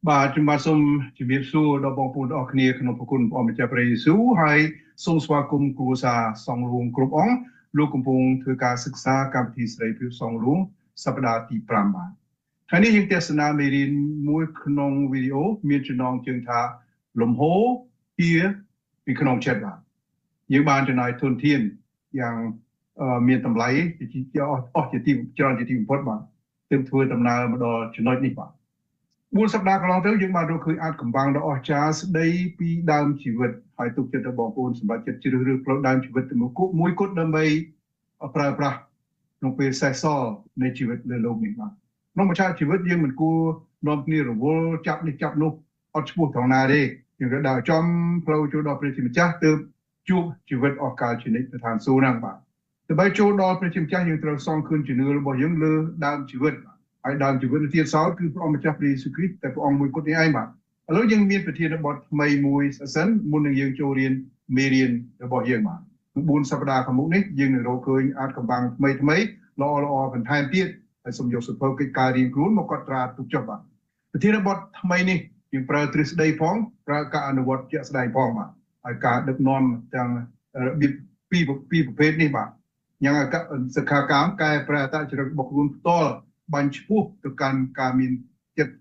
បាទខ្ញុំបាទសូមជម្រាបសួរដល់បងប្អូនទាំងអស់គ្នាក្នុងព្រះគុណព្រះម្ចាស់ព្រះយេស៊ូវហើយសូមស្វាគមន៍គ្រួសារសង្ឃរួមគ្រប់អង្គលោកកំពុងធ្វើការសិក្សាកម្មវិធីសេរីភាពសង្ឃរួមសប្តាហ៍ទី5បាទថ្ងៃនេះយើងទស្សនាមេរៀនមួយក្នុងវីដេអូមានចំណងជើងថាលំហូរជាពីក្នុងចិត្តបាទយើងបានចំណាយធនធានយ៉ាងមានតម្លៃជាអស់ជាទីច្រើនជាទីបំផុតបាទទើបធ្វើដំណើរមកដល់ចំណុចនេះបាទ4សប្តាហ៍កន្លងទៅយើងបានរកឃើញអាចកំបាំងដ៏អស្ចារ្យស្ដីពីដើមជីវិតហើយទុកចិត្តដល់បងប្អូនសម្រាប់ចិត្តជ្រើសរើសផ្លូវដើមជីវិតទៅមួយគត់ដើម្បីប្រើប្រាស់ក្នុងពេលសេះសល់នៃជីវិតលើលោកនេះបាទក្នុងមួយឆាកជីវិតយើងមិនគួរនាំគ្នារវល់ចាប់នេះចាប់នោះអត់ឈ្មោះត្រង់ណាទេយើងក៏ដើរចំផ្លូវចូលដល់ព្រះជាម្ចាស់ទើបជួបជីវិតអស់កលជានិច្ចទៅឋានសួគ៌ហ្នឹងបាទដើម្បីចូលដល់ព្រះជាម្ចាស់យើងត្រូវសងឃើញជំនឿរបស់យើងលើដើមជីវិតហើយដើមជីវិតទៀតសោតគឺព្រះអង្គម្ចាស់ព្រះយេស៊ូវគ្រីស្ទតែព្រះអង្គមួយគត់នេះឯងបាទឥឡូវយើងមានប្រធានបទថ្មីមួយសិនមុននឹងយើងចូលរៀនមេរៀនរបស់យើងបាទ4សប្តាហ៍ខាងមុខនេះយើងនឹងរកឃើញអាចកំបាំងថ្មីថ្មីល្អល្អបន្ថែមទៀតហើយសូមយកសភៅកិច្ចការរៀនខ្លួនមកកត់ត្រាទុកចុះបាទប្រធានបទថ្មីនេះយើងប្រើទ្រឹស្ដីផងប្រើការអនុវត្តជាក់ស្ដែងផងបាទហើយការដឹកនាំទាំងរបៀបពីរប្រភេទនេះបាទយ៉ាងសិក្ខាកាមកែប្រែអត្តចរិតរបស់ខ្លួនផ្ទាល់បាញ់ឈ្មោះទៅកាន់ការមានចិត្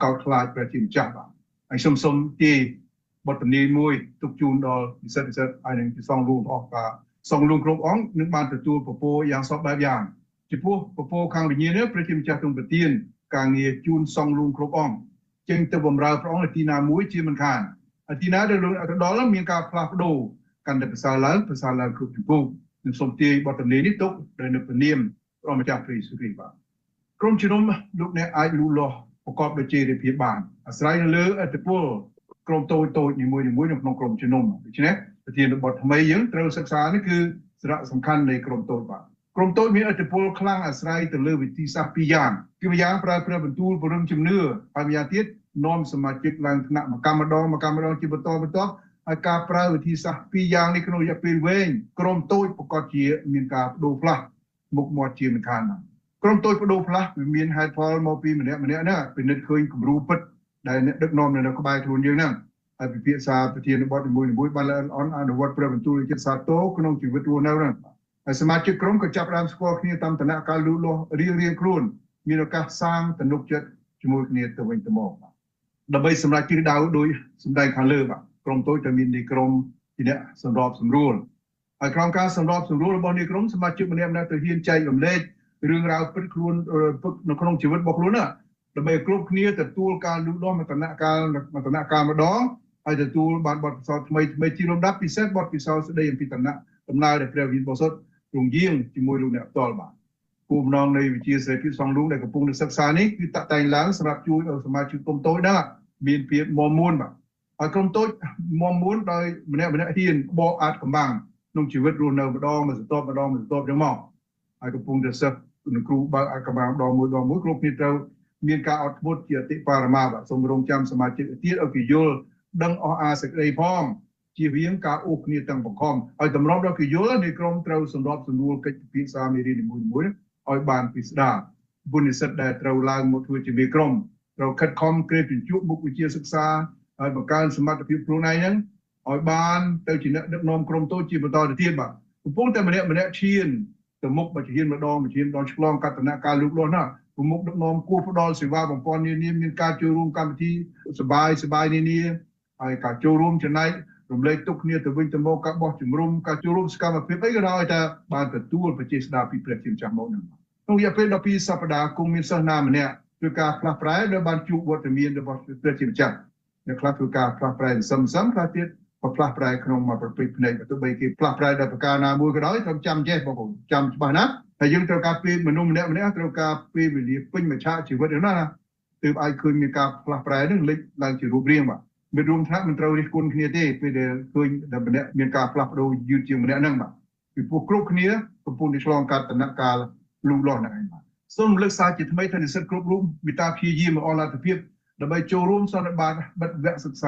តកោតខ្លាចព្រះជាម្ចាស់បាទហើយសូមសូមទីបទនីមួយទុកជូនដល់និស្សិតនិស្សិតហើយនឹងសង្ឃរួមអស់ការសង្ឃរួមគ្រប់អង្គនឹងបានទទួលពពរយ៉ាងសពបែបយ៉ាងចំពោះពពរខាងវិញ្ញាណនេះព្រះជាម្ចាស់ទ្រង់ប្រទានការងារជូនសង្ឃរួមគ្រប់អង្គចេញទៅបម្រើព្រះអង្គនៅទីណាមួយជាមិនខានហើយទីណាដែលលោកទៅដល់មានការផ្លាស់ប្ដូរកាន់តែប្រសើរឡើងប្រសើរឡើងគ្រប់ចំពោះនឹងសូមទាយបទនីនេះទុកដោយនៅព្រះនាមព្រះម្ចាស់ព្រះយេស៊ូវគ្រីស្ទបាទក្រុមជំនុំលោកអ្នកអាចលូតលាស់ប្រកបដោយជ័យភាពបានអាស្រ័យនៅលើឥទ្ធិពលក្រុមតូចតូចនីមួយៗនៅក្នុងក្រុមជំនុំដូច្នេះប្រធានបទថ្មីយើងត្រូវសិក្សានេះគឺសារៈសំខាន់នៃក្រុមតូចបាទក្រុមតូចមានឥទ្ធិពលខ្លាំងអាស្រ័យទៅលើវិធីសាស្ត្រពីរយ៉ាងគឺម្យ៉ាងប្រើព្រះបន្ទូលពរឹងជំនឿហើយម្យ៉ាងទៀតនាំសមាជិកឡើងថ្នាក់មកកម្មម្ដងមកកម្មម្ដងជាបន្តបន្ទាប់ហើយការប្រើវិធីសាស្ត្រពីរយ៉ាងនេះក្នុងរយៈពេលវែងក្រុមតូចប្រកបជាមានការបដូរផ្លាស់មុខមាត់ជាមិនខានណាក្រុមតូចបដូរផ្លាស់វាមានហេតុផលមកពីម្នាក់ម្នាក់ណាពិនិត្យឃើញគំរូពិតដែលអ្នកដឹកនាំនៅក្បែរខ្លួនយើងហ្នឹងហើយពិភាក្សាប្រធានបទនីមួយៗបានល្អអន់អនុវត្តព្រះបន្ទូលចិត្តសាទរក្នុងជីវិតរស់នៅហ្នឹងហើយសមាជិកក្រុមក៏ចាប់ផ្ដើមស្គាល់គ្នាតាមតំណការលូតលាស់រៀងរៀងខ្លួនមានឱកាសសាងទំនុកចិត្តជាមួយគ្នាទៅវិញទៅមកដើម្បីសម្រេចទិសដៅដោយសម្ដែងខាងលើបាទក្រុមតូចតែមាននាយក្រុមជាអ្នកសម្របសម្រួលហើយក្រោមការសម្របសម្រួលរបស់នាយក្រុមសមាជិកម្នាក់ៗទៅហ៊ានចែករំលែករឿងរ៉ាវពិតខ្លួននៅក្នុងជីវិតរបស់ខ្លួនណាដើម្បីគ្រប់គ្នាទទួលការលូតលាស់មួយតំណកាលមួយតំណកាលម្ដងហើយទទួលបានបទពិសោធន៍ថ្មីថ្មីជាលំដាប់ពិសេសបទពិសោធន៍ស្ដីអំពីតំណដំណើរដែលព្រះវិញ្ញាណបរិសុទ្ធទ្រង់យាងជាមួយលោកអ្នកផ្ទាល់បាទគោលបំណងនៃវិជាសេរីភាពសង្ឃលូដែលកំពុងនឹងសិក្សានេះគឺតាក់តែងឡើងសម្រាប់ជួយឲ្យសមាជិកក្រុមតូចហ្នឹងមានភាពមាំមួនបាទហើយក្រុមតូចមាំមួនដោយម្នាក់ម្នាក់ហ៊ានបកអាចកំបាំងក្នុងជីវិតរស់នៅម្ដងមួយសន្ទាប់ម្ដងមួយសន្ទាប់ចឹងមកហើយកំពុងតែសិស្សនឹងគ្រូបើកអាចកំបាំងម្ដងមួយដងមួយគ្រប់គ្នាត្រូវមានការអត់ធ្មត់ជាអតិបរមាបាទសូមរងចាំសមាជិកទៀតឲ្យគេយល់ដឹងអស់អាសេចក្តីផងជៀសវាងការអូសគ្នាទាំងបង្ខំហើយតម្រុំដល់គេយល់នៃក្រុមត្រូវសម្របសម្រួលកិច្ចពិភាក្សាមេរៀននីមួយៗឲ្យបានពិស្ដារបុណ្យនិស្សិតដែលត្រូវឡើងមកធ្វើជាមេក្រុមត្រូវខិតខំក្រេបជញ្ជក់មុខវិជ្ជាសិក្សាហើយបង្កើនសមត្ថភាពខ្លួនឯងហ្នឹងឲ្យបានទៅជាអ្នកដឹកនាំក្រុមតូចជាបន្តទៅទៀតបាទកំពុងតែម្នាក់ម្នាក់ឈានទៅមុខបើជាម្ដងជាម្ដងឆ្លងកតនការលូតលាស់ណាប្រមុខដឹកនាំគួរផ្ដល់សេវាបំពន់នានាមានការចូលរួមកម្មវិធីសបាយសបាយនានាហើយការចូលរួមចំណែករំលែកទុកគ្នាទៅវិញទៅមកការបោះជំរំការចូលរួមសកម្មភាពអីក៏ដោយតែបានទទួលប្រជាស្ដារពីព្រះជាម្ចាស់មកហ្នឹងក្នុងរយៈពេល12សប្តាហ៍គង់មានសិស្សណាម្នាក់ធ្វើការផ្លាស់ប្រែដោយបានជួបវត្តមានរបស់ព្រះជាម្ចាស់អ្នកខ្លះធ្វើការផ្លាស់ប្រែសឹមសឹមខ្លះទៀតក៏ផ្លាស់ប្រែក្នុងមួយប្រភេទភ្នែកទោះបីគេផ្លាស់ប្រែដោយប្រការណាមួយក៏ដោយត្រូវចាំចេះបងប្អូនចាំច្បាស់ណាស់ហើយយើងត្រូវការពេលមនុស្សម្នាក់ម្នាក់ត្រូវការពេលវេលាពេញមួយឆាកជីវិតហ្នឹងណាទើបអាចឃើញមានការផ្លាស់ប្រែហ្នឹងលេចឡើងជារូបរាងបាទមិត្តរួមថ្នាក់មិនត្រូវរិះគន់គ្នាទេពេលដែលឃើញតែម្នាក់មានការផ្លាស់ប្ដូរយឺតជាងម្នាក់ហ្នឹងបាទពីព្រោះគ្រប់គ្នាកំពុងតែឆ្លងកាត់ដំណាក់កាលលូតលាស់ហ្នឹងឯងបាទសូមរំលឹកសារជាថ្មីថានិស្សិតគ្រប់រូបមេត្តាព្យាយាមឲ្យអស់លទ្ធភាពដើម្បីចូលរួមសន្និបាតបិទវគ្គសិក្ស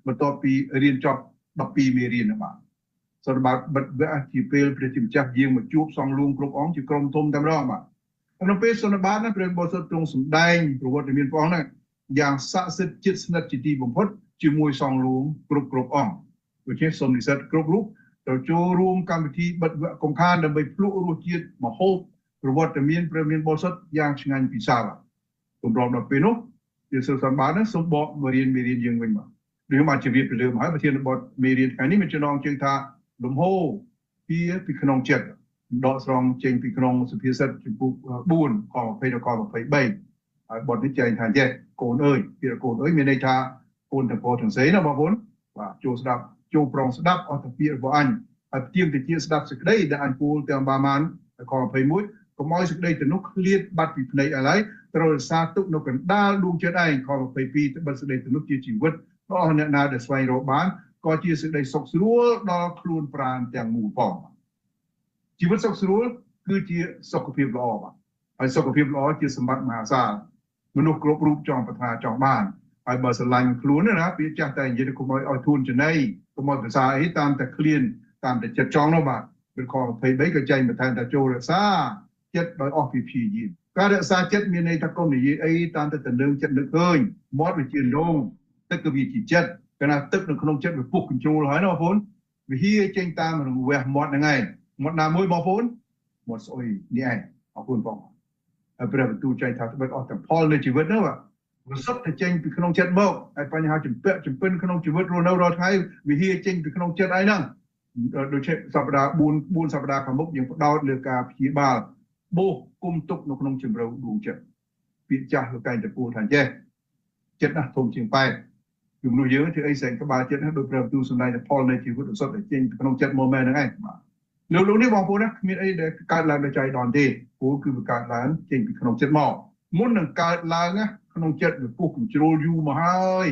ាបន្ទាប់ពីរៀនចប់12មេរៀនបាទសន្និបាតបិទវគ្គជាពេលព្រះជាម្ចាស់យាងមកជួបសង្ឃលួងគ្រប់អង្គជាក្រុមធំតែម្ដងបាទក្នុងពេលសន្និបាតណាព្រះបរិសុទ្ធទ្រង់សម្ដែងប្រវត្តិមានព្រះអង្គហ្នឹង យ៉ាងស័ក្តិសិទ្ធិជិតស្និទ្ធជាទីបំផុតជាមួយសង្ឃលួងគ្រប់គ្រប់អង្គ។ ដូច្នេះសូមនិស្សិតគ្រប់រូបត្រូវចូលរួមកម្មវិធីបិទវគ្គកុំខាន ដើម្បីភ្លក់រសជាតិម្ហូបប្រវត្តិមានព្រះមានបរិសុទ្ធយ៉ាងឆ្ងាញ់ពិសា។ បាទ ទម្រាំដល់ពេលនោះ ជាសិស្សសម្បានសូមបកមករៀនមេរៀនយើងវិញ។ បាទ ដូចបានជម្រាបពីលើមកហើយ ប្រធានបទមេរៀនថ្ងៃនេះមានចំណងជើងថា លំហូរពីក្នុងចិត្ត ដកស្រង់ចេញពីក្នុងសុភាសិតចំពុក4ខ20ដល់ខ23 ហើយបទនេះចែងថាចេះ កូនអើយ ពាក្យកូនអើយមានន័យថាកូនទាំងប្រុសទាំងស្រីណាបងប្អូន។ បាទ ចូលស្ដាប់ ចូលប្រងស្ដាប់អស់ទៅពាក្យរបស់អញ ហើយផ្ទៀងទៅជាស្ដាប់សេចក្តីដែលអញពោលទាំងបាមាន ខ21 កុំឲ្យសេចក្តីទៅនោះឃ្លាតបាត់ពីភ្នែកឥឡូវ ត្រូវរក្សាទុកនៅកណ្ដាលដួងចិត្តឯង ខ22 ត្បិតសេចក្តីទៅនោះជាជីវិតដល់អ្នកណាដែលស្វែងរកបាន ក៏ជាសេចក្តីសុខស្រួលដល់ខ្លួនប្រាណទាំងមូលផង។ ជីវិតសុខស្រួលគឺជាសុខភាពល្អ បាទ ហើយសុខភាពល្អជាសម្បត្តិមហាសាល មនុស្សគ្រប់រូបចង់ប្រាថ្នាចង់បាន។ ហើយបើស្រឡាញ់ខ្លួនណា ពាក្យចាស់តែនិយាយកុំឲ្យឲ្យធួនចំណី កុំឲ្យភាសាអីតាមតែឃ្លានតាមតែចិត្តចង់នោះ។ បាទ ពីខ23ក៏ចែងបន្ថែមថា ចូលរក្សាចិត្តដោយអស់ពីព្យាយាម។ ការរក្សាចិត្តមានន័យថាកុំនិយាយអីតាមតែតំណឹងចិត្តនឹកឃើញ មាត់វាជាដង ទឹកក៏វាជាចិត្ត កាលណាទឹកនៅក្នុងចិត្តវាពុះកញ្ជ្រោលហើយណាបងប្អូន វាហៀចេញតាមរង្វះមាត់ហ្នឹងឯង។ មាត់ណាមួយបងប្អូន? មាត់ស្អុយនេះឯង។ អរគុណបង។ ហើយព្រះបន្ទូលចែងថា ត្បិតអស់ទាំងផលនៃជីវិតនោះ បាទ វាសុទ្ធតែចេញពីក្នុងចិត្តមក ហើយបញ្ហាចម្ពាក់ចម្ពិនក្នុងជីវិតរស់នៅរាល់ថ្ងៃ វាហៀចេញពីក្នុងចិត្តឯហ្នឹង។ ដូចជាសប្តាហ៍4 4សប្តាហ៍ខាងមុខ យើងផ្ដោតលើការព្យាបាលបោសគុំទុកនៅក្នុងជំរៅដួងចិត្ត។ ពាក្យចាស់លោកតែងតែពោលថាចេះ ចិត្តណាស់ធំជាងប៉ែត ជំនួសយើងធ្វើអីសែងក្បាលចិត្តណា ដោយព្រះបន្ទូលសម្ដែងតែផលនៃជីវិតសុទ្ធតែចេញក្នុងចិត្តមកមែនហ្នឹងឯង។ បាទ នៅលោកនេះបងប្អូនណា គ្មានអីដែលកើតឡើងដោយចៃដន្យទេ ព្រោះគឺវាកើតឡើងចេញពីក្នុងចិត្តមក។ មុននឹងកើតឡើងណា ក្នុងចិត្តវាពុះកញ្ជ្រោលយូរមកហើយ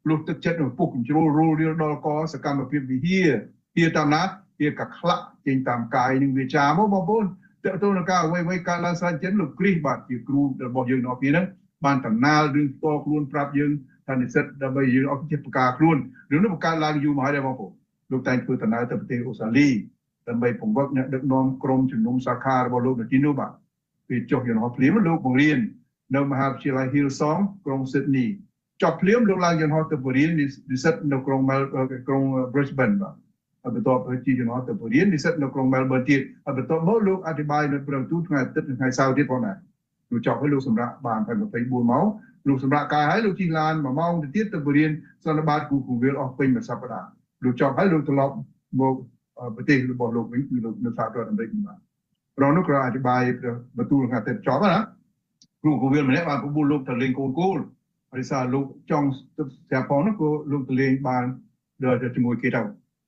លុះទឹកចិត្តវាពុះកញ្ជ្រោលរលរៀលដល់ក សកម្មភាពវិហារហៀតាមណាហៀកខ្លាក់ចេញតាមកាយនឹងវាចាមកបងប្អូន។ តើទៅនឹងការអ្វីៗកើតឡើងស្រេចចិត្ត លោកគ្រីស បាទ ជាគ្រូរបស់យើងដល់គ្នាហ្នឹង បានតំណាលរឿងផ្ទាល់ខ្លួនប្រាប់យើងថា និស្សិតដើម្បីយើងអត់ចេះប្រការខ្លួន រឿងនោះបង្កើតឡើងយូរមកហើយដែរបងប្អូន។ លោកតែងធ្វើដំណើរទៅប្រទេសអូស្ត្រាលី ដើម្បីពង្វឹកអ្នកដឹកនាំក្រុមជំនុំសាខារបស់លោកនៅទីនោះ។ បាទ ពេលចុះយន្តហោះភ្លាម លោកបង្រៀននៅមហាវិទ្យាល័យ Hillsong ក្រុង Sydney ចប់ភ្លាមលោកឡើងយន្តហោះទៅបង្រៀននិស្សិតនៅក្រុង ក្រុង Brisbane។ បាទ ហើយបន្ទាប់ទៅជិះយន្តហោះទៅបង្រៀននិស្សិតនៅក្រុង Melbourne ទៀត ហើយបន្ទាប់មកលោកអធិប្បាយនៅព្រះបន្ទូលថ្ងៃអាទិត្យនិងថ្ងៃសៅរ៍ទៀតផងដែរ។ លោកចប់ហើយលោកសម្រាប់បានតែ24ម៉ោង លោកសម្រាប់កាយហើយលោកជិះឡាន1ម៉ោងទៅទៀត ទៅបង្រៀនសន្និបាតគូគូវិលអស់ពេញមួយសប្តាហ៍។ លោកចប់ហើយលោកត្រឡប់មកប្រទេសរបស់លោកវិញ គឺលោកនៅសហរដ្ឋអាមេរិក។ បាទ ប្រងនោះក៏អធិប្បាយព្រះបន្ទូលថ្ងៃអាទិត្យចប់ណា គ្រូគូវិលម្នាក់បានបបួលលោកទៅលេងកូនគោល ហើយសារលោកចង់ស្រាប់ផងនោះ ក៏លោកទៅលេងបានដល់ជាមួយគេទៅ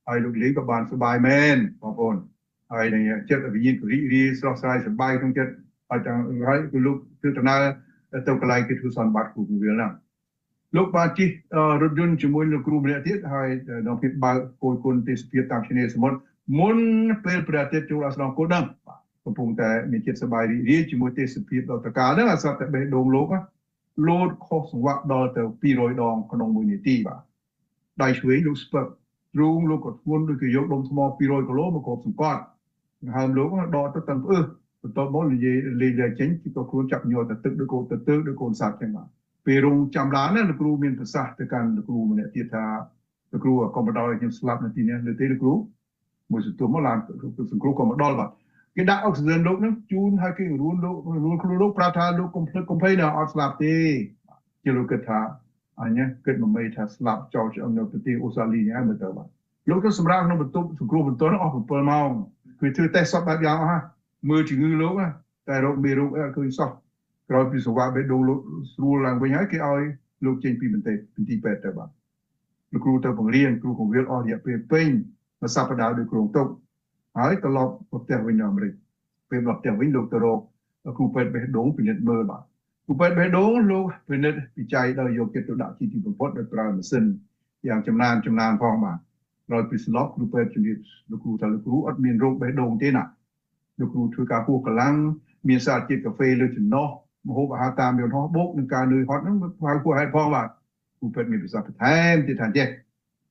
ហើយលោកលេងក៏បានសប្បាយមែនបងប្អូន ហើយនឹងចិត្តវិញ្ញាណក៏រីករាយស្រស់ស្រាយសប្បាយក្នុងចិត្ត ហើយទាំងហើយគឺលោកធ្វើដំណើរទៅកន្លែងគេធ្វើសន្និបាតគ្រូគូវិលហ្នឹង។ លោកបានជិះរថយន្តជាមួយលោកគ្រូម្នាក់ទៀត ហើយដល់ភាពបើកគយគុណទេសភាពតាមឆ្នេរសមុទ្រមុនពេលព្រះអាទិត្យចូលអាស្រមគោលដឹង កំពុងតែមានចិត្តសប្បាយរីករាយជាមួយទេសភាពដល់តកាលហ្នឹង អាសត្វតែបេះដូងលោកលោតខុសសង្វាក់ដល់ទៅ200ដងក្នុង1នាទី។ បាទ ដៃឆ្វេងលោកស្ពឹក ទ្រូងលោកក៏ធ្ងន់ដូចជាយកដុំថ្ម200គីឡូមកគ្របសង្កត់ ហើមលោកដកទៅតាំងផ្អើស បន្ទាប់មកនិយាយលេងចេញគឺក៏ខ្លួនចាប់ញ័រទៅទឹកដូចកូនទៅទឹកដូចកូនសត្វចឹង។ បាទ ពេលរងចាំឡានណា លោកគ្រូមានប្រសាសន៍ទៅកាន់លោកគ្រូម្នាក់ទៀតថា លោកគ្រូកុំបដោយខ្ញុំស្លាប់នៅទីនេះលើទេលោកគ្រូ។ មួយសន្ទុះមកឡានសង្គ្រោះក៏មកដល់។ បាទ គេដាក់អុកស៊ីហ្សែនលោកនឹងជូន ហើយគេរួនលោករួនខ្លួនលោក ប្រាប់ថាលោកកុំភ្លេចកុំភ័យណា អត់ស្លាប់ទេ។ ជាលោកគិតថាអញគិតមួយមេថាស្លាប់ចោលឆ្អឹងនៅប្រទេសអូស្ត្រាលីនេះហើយមើលទៅ។ បាទ លោកទៅសម្រាប់ក្នុងបន្ទប់សង្គ្រោះបន្ទាន់អស់7ម៉ោង គឺធ្វើតេស្តសពបែបយ៉ាងអស់ហើយ មើលជំងឺលោកតែរោគមេរោគអីអត់ឃើញសោះ។ ក្រោយពីសង្វាក់បេះដូងលោកស្រួលឡើងវិញហើយ គេឲ្យលោកចេញពីមន្ទីរពេទ្យទៅ។ បាទ លោកគ្រូទៅបង្រៀនគ្រូកងវិលអស់រយៈពេលពេញមួយសប្តាហ៍ដោយគ្រោងទុក ហើយត្រឡប់ទៅផ្ទះវិញនៅអាមេរិក។ ពេលមកផ្ទះវិញ លោកទៅរកគ្រូពេទ្យបេះដូងពិនិត្យមើល។ បាទ គ្រូពេទ្យបេះដូងលោកពិនិត្យវិច័យដោយយកចិត្តទុកដាក់ជាទីបំផុត ដោយប្រើម៉ាស៊ីនយ៉ាងចំណានចំណានផង។ បាទ ក្រោយពីស្លាប់ គ្រូពេទ្យជំរាបលោកគ្រូថា លោកគ្រូអត់មានរោគបេះដូងទេណា លោកគ្រូធ្វើការពោះកម្លាំង មានសារជាតិកាហ្វេលើចំណោះ ម្ហូបអាហារតាមយន្តហោះ បូកនឹងការនឿយហត់ហ្នឹង ហៅគួរហេតុផង។ បាទ គ្រូពេទ្យមានប្រសាសន៍បន្ថែមទៀតថាចេះ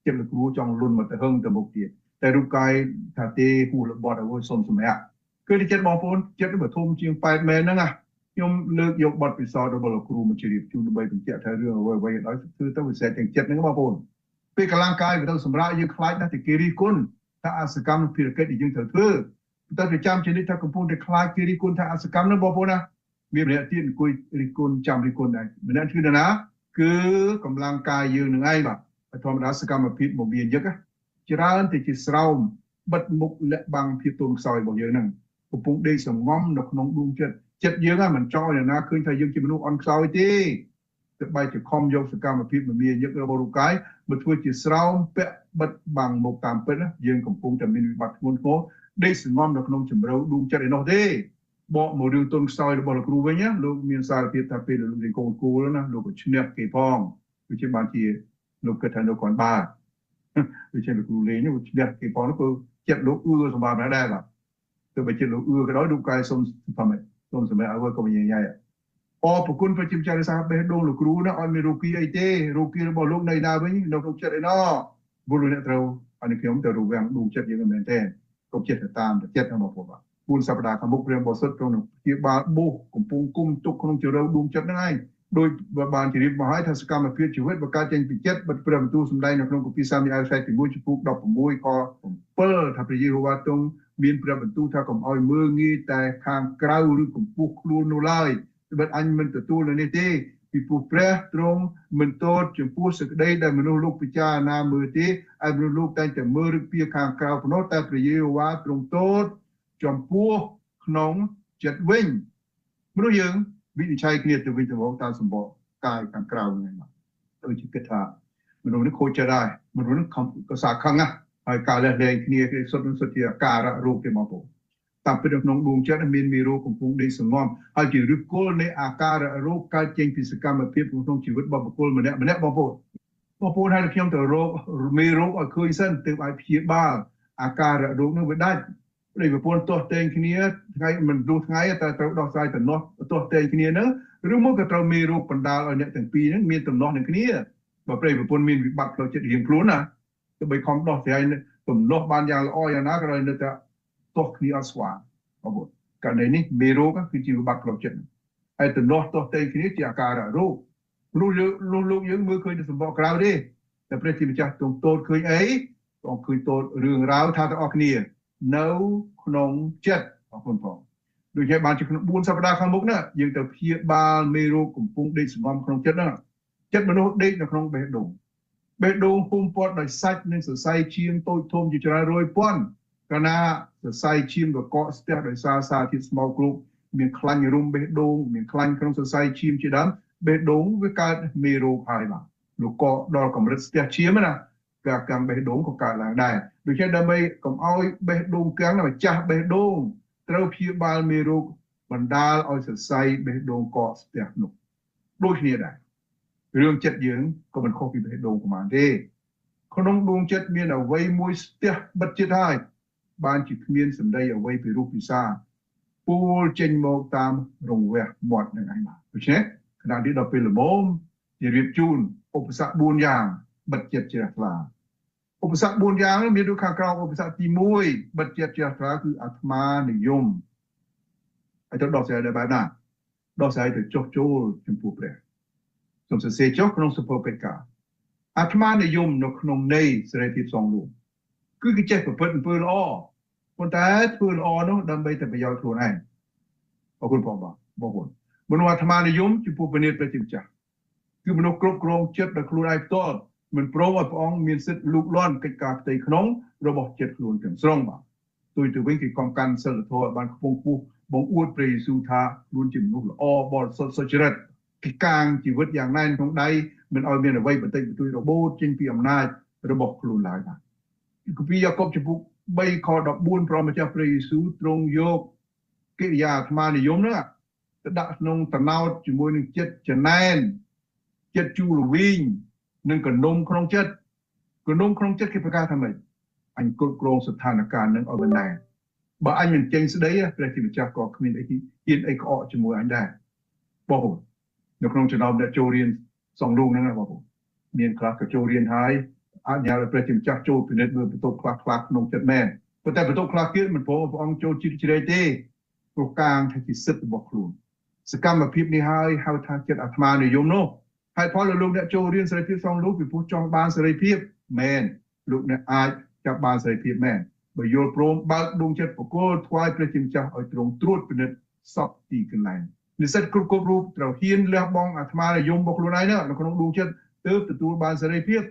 ចិត្តលោកគ្រូចង់លុនមកទៅហឹងទៅមុខទៀត តែរូបកាយថាទេ ហួសរបត់ឲ្យសុំសម្រាប់។ គឺចិត្តបងប្អូន ចិត្តវាធំជាង8មែនហ្នឹងណា ខ្ញុំលើកយកបទពិសោធន៍របស់លោកគ្រូមកជម្រាបជូនដើម្បីបញ្ជាក់ថារឿងអ្វីអ្វីដោយធ្វើទៅវិសេសទាំងចិត្តហ្នឹងបងប្អូនពេលកម្លាំងកាយវាទៅសម្រាប់យើងខ្លាចណាស់តែគេរិះគន់ថាអសកម្មភារកិច្ចដែលយើងត្រូវធ្វើតែប្រចាំជានេះថាកំពុងតែខ្លាចគេរិះគន់ថាអសកម្មហ្នឹងបងប្អូនណាមានម្នាក់ទៀតអង្គុយរិះគន់ចាំរិះគន់ដែរម្នាក់គឺនរណាគឺកម្លាំងកាយយើងនឹងឯងបាទធម្មតាសកម្មភាពមមាញឹកច្រើនតែជាស្រោមបិទមុខលាក់បាំងភាពទន់ខ្សោយរបស់យើងហ្នឹងកំពុងដេកសងំនៅក្នុងដួងចិត្តចិត្តយើងហ្នឹងមិនចង់ឲ្យនរណាឃើញថាយើងជាមនុស្សអន់ខ្សោយទេទើបបែរជាខំយកសកម្មភាពមមាញឹករបស់រូបកាយមកធ្វើជាស្រោមពាក់បិទបាំងមុខតាមពិតយើងកំពុងតែមានវិបត្តិធ្ងន់ធ្ងរដេកសងំនៅក្នុងជំរៅដួងចិត្តឯនោះទេបកមករឿងទន់ខ្សោយរបស់លោកគ្រូវិញលោកមានសារភាពថាពេលលោករៀនកូនគូលណាលោកក៏ឈ្នះគេផងដូចជាបានជាលោកគិតថាលោកគាត់បាទដូចជាលោកគ្រូលេងនោះឈ្នះគេផងនោះគឺចិត្តលោកអឿសម្រាប់ដែរបាទទោះបីចិត្តលោកអឿក៏ដោយលោកកាយសុំធ្វើម៉េចសូមសម្រាប់ឲ្យក៏ញ៉ៃញ៉ៃអរប្រគុណព្រះជាម្ចាស់រសាបេះដូងលោកគ្រូណាអត់មានរោគីអីទេរោគីរបស់លោកនៅណាវិញនៅក្នុងចិត្តឯណោះបុរសអ្នកត្រូវអនុខ្ញុំទៅរវាងដួងចិត្តយើងមែនទេកុំចិត្តទៅតាមចិត្តរបស់បងបាទ4សប្តាហ៍ខាងមុខព្រះបរិសុទ្ធក្នុងព្យាបាលបោសកំពុងគុំទុកក្នុងជរៅដួងចិត្តហ្នឹងឯងដោយបានជម្រាបមកហើយថាសកម្មភាពជីវិតបង្កើតចេញពីចិត្តបិទព្រះបន្ទូលសម្ដែងនៅក្នុងគម្ពីរសាមីអែលខ្សែទី1ចំពោះ16ខ7ថាព្រះយេហូវ៉ាទ្រង់មានព្រះបន្ទូលថាកុំឲ្យមើលងាយតែខាងក្រៅឬកម្ពស់ខ្លួននោះឡើយបិទអញមិនទទួលនៅនេះទេពីព្រោះព្រះទ្រង់មិនទោសចំពោះសេចក្តីដែលមនុស្សលោកពិចារណាមើលទេឯមនុស្សលោកតែងតែមើលឬពីខាងក្រៅប៉ុណ្ណោះតែព្រះយេហូវ៉ាទ្រង់ទោសចំពោះក្នុងចិត្តវិញមនុស្សយើងវិនិច្ឆ័យគ្នាទៅវិញទៅមកតាមសម្បកកាយខាងក្រៅហ្នឹងបាទដូចជាគិតថាមនុស្សនេះខូចចិត្តហើយមនុស្សនេះខំកសាខឹងណាហើយការលះលែងគ្នាគេសុទ្ធនឹងសុទ្ធជាអាការៈរោគទេបងប្អូនតាមពិតក្នុងដួងចិត្តមានមេរោគកំពុងដេកសងំហើយជាឫសគល់នៃអាការៈរោគកើតចេញពីសកម្មភាពក្នុងជីវិតរបស់បុគ្គលម្នាក់ម្នាក់បងប្អូនបងប្អូនហើយខ្ញុំទៅរោគមេរោគឲ្យឃើញសិនទើបឲ្យព្យាបាលអាការៈរោគនោះវាដាច់ប្តីប្រពន្ធទាស់ទែងគ្នាថ្ងៃមិនទោះថ្ងៃតែត្រូវដោះស្រាយទំនាស់ទាស់ទែងគ្នាហ្នឹងឬមកក៏ត្រូវមេរោគបណ្ដាលឲ្យអ្នកទាំងពីរហ្នឹងមានទំនាស់នឹងគ្នាបើប្តីប្រពន្ធមានវិបត្តិផ្លូវចិត្តរៀងខ្លួនណាទោះបីខំដោះស្រាយទំនាស់បានយ៉ាងល្អយ៉ាងណាក៏ដោយនៅតែទាស់គ្នាអត់ស្វាងបងប្អូនករណីនេះមេរោគគឺជាវិបត្តិផ្លូវចិត្តហើយទំនាស់ទាស់ទែងគ្នាជាអាការៈរោគនោះលោកយើងមើលឃើញតែសម្បកក្រៅទេតែព្រះជាម្ចាស់ទ្រង់ទតឃើញអីទ្រង់ឃើញទតរឿងរ៉ាវថាទាំងអស់គ្នានៅក្នុងចិត្តអរគុណផងដូចជាបានជាក្នុង4សប្តាហ៍ខាងមុខណាយើងទៅព្យាបាលមេរោគកំពុងដេកសងំក្នុងចិត្តហ្នឹងចិត្តមនុស្សដេកនៅក្នុងបេះដូងបេះដូងហ៊ុំព័ទ្ធដោយសាច់និងសរសៃឈាមតូចធំជាច្រើនរយពាន់កាលណាសរសៃឈាមកកស្ទះដោយសារសារធាតុស្មៅគ្រូមានខ្លាញ់រុំបេះដូងមានខ្លាញ់ក្នុងសរសៃឈាមជាដើមបេះដូងវាកើតមេរោគហើយបាទលោកកដល់កម្រិតស្ទះឈាមណាការកាំងបេះដូងក៏កើតឡើងដែរដូច្នេះដើម្បីកុំឲ្យបេះដូងកាំងម្ចាស់បេះដូងត្រូវព្យាបាលមេរោគបណ្ដាលឲ្យសរសៃបេះដូងកកស្ទះនោះដូចគ្នាដែររឿងចិត្តយើងក៏មិនខុសពីបេះដូងប្រហែលទេក្នុងដួងចិត្តមានអ្វីមួយស្ទះបិទចិត្តហើយបានជាគ្មានសម្ដីអ្វីពីរូបពិសាពូលចេញមកតាមរង្វះមាត់នឹងឯងបាទដូច្នេះខណៈនេះដល់ពេលល្មមជារៀបជូនឧបសគ្គ4យ៉ាងបិទចិត្តជ្រះថ្លាឧបសគ្គ4យ៉ាងមានដូចខាងក្រោមឧបសគ្គទី1បិទចិត្តជ្រះថ្លាគឺអាត្មានិយមហើយទៅដោះស្រាយដល់បែបណាដោះស្រាយទៅចុះចូលចំពោះព្រះសូមសរសេរចុះក្នុងសុភកិច្ចការអាត្មានិយមនៅក្នុងន័យសេរីភាពសងរួមគឺគេចេះប្រព្រឹត្តអំពើល្អប៉ុន្តែធ្វើល្អនោះដើម្បីតែប្រយោជន៍ខ្លួនឯងអរគុណបងបងប្អូនមនុស្សអាត្មានិយមចំពោះព្រះនាមព្រះជាម្ចាស់គឺមនុស្សគ្រប់គ្រងចិត្តដោយខ្លួនឯងផ្ទាល់មិនព្រមឲ្យព្រះអង្គមានសិទ្ធិលូកលាន់កិច្ចការផ្ទៃក្នុងរបស់ចិត្តខ្លួនទាំងស្រុងបាទទុយទៅវិញគេខំកាន់សិលធម៌ឲ្យបានខ្ពង់ខ្ពស់បង្អួតព្រះយេស៊ូវថាខ្លួនជាមនុស្សល្អបរិសុទ្ធសុចរិតគេកាងជីវិតយ៉ាងណែនក្នុងដៃមិនឲ្យមានអ្វីបន្តិចបន្តួចរបូតចេញពីអំណាចរបស់ខ្លួនឡើយបាទគម្ពីរយ៉ាកុបចំពុក3ខ14ព្រះម្ចាស់ព្រះយេស៊ូវទ្រង់យកកិរិយាអាត្មានិយមហ្នឹងទៅដាក់ក្នុងតំណោតជាមួយនឹងចិត្តចំណែនចិត្តជូរល្វីងនិងកនុំក្នុងចិត្តកនុំក្នុងចិត្តគេប្រកាសថាម៉េចអញគ្រប់គ្រងស្ថានភាពនឹងឲ្យបានដែរបើអញមិនចេញស្ដីព្រះជាម្ចាស់ក៏គ្មានអីហ៊ានអីក្អកជាមួយអញដែរបងប្អូននៅក្នុងចំណោមអ្នកចូលរៀនសងលូងហ្នឹងណាបងប្អូនមានខ្លះក៏ចូលរៀនហើយអញ្ញាឲ្យព្រះជាម្ចាស់ចូលពិនិត្យមើលបន្ទប់ខ្លះខ្លះក្នុងចិត្តមែនប៉ុន្តែបន្ទប់ខ្លះទៀតមិនព្រមព្រះអង្គចូលជ្រៀតជ្រែកទេព្រោះកាងថាជាសិទ្ធិរបស់ខ្លួន សកម្មភាពនេះហើយហៅថាចិត្តអាត្មានិយមនោះហើយផលលោកអ្នកចូលរៀនសេរីភាពសងលោកពីព្រោះចង់បានសេរីភាពមែនលោកអ្នកអាចចាប់បានសេរីភាពមែនបើយល់ព្រមបើកដួងចិត្តប្រគល់ថ្វាយព្រះជាម្ចាស់ឲ្យទ្រង់ត្រួតពិនិត្យសពទីកន្លែងនិស្សិតគ្រប់គ្រប់រូបត្រូវហ៊ានលះបង់អាត្មានិយមរបស់ខ្លួនឯងនៅក្នុងដួងចិត្តទើបទទួលបានសេរីភាព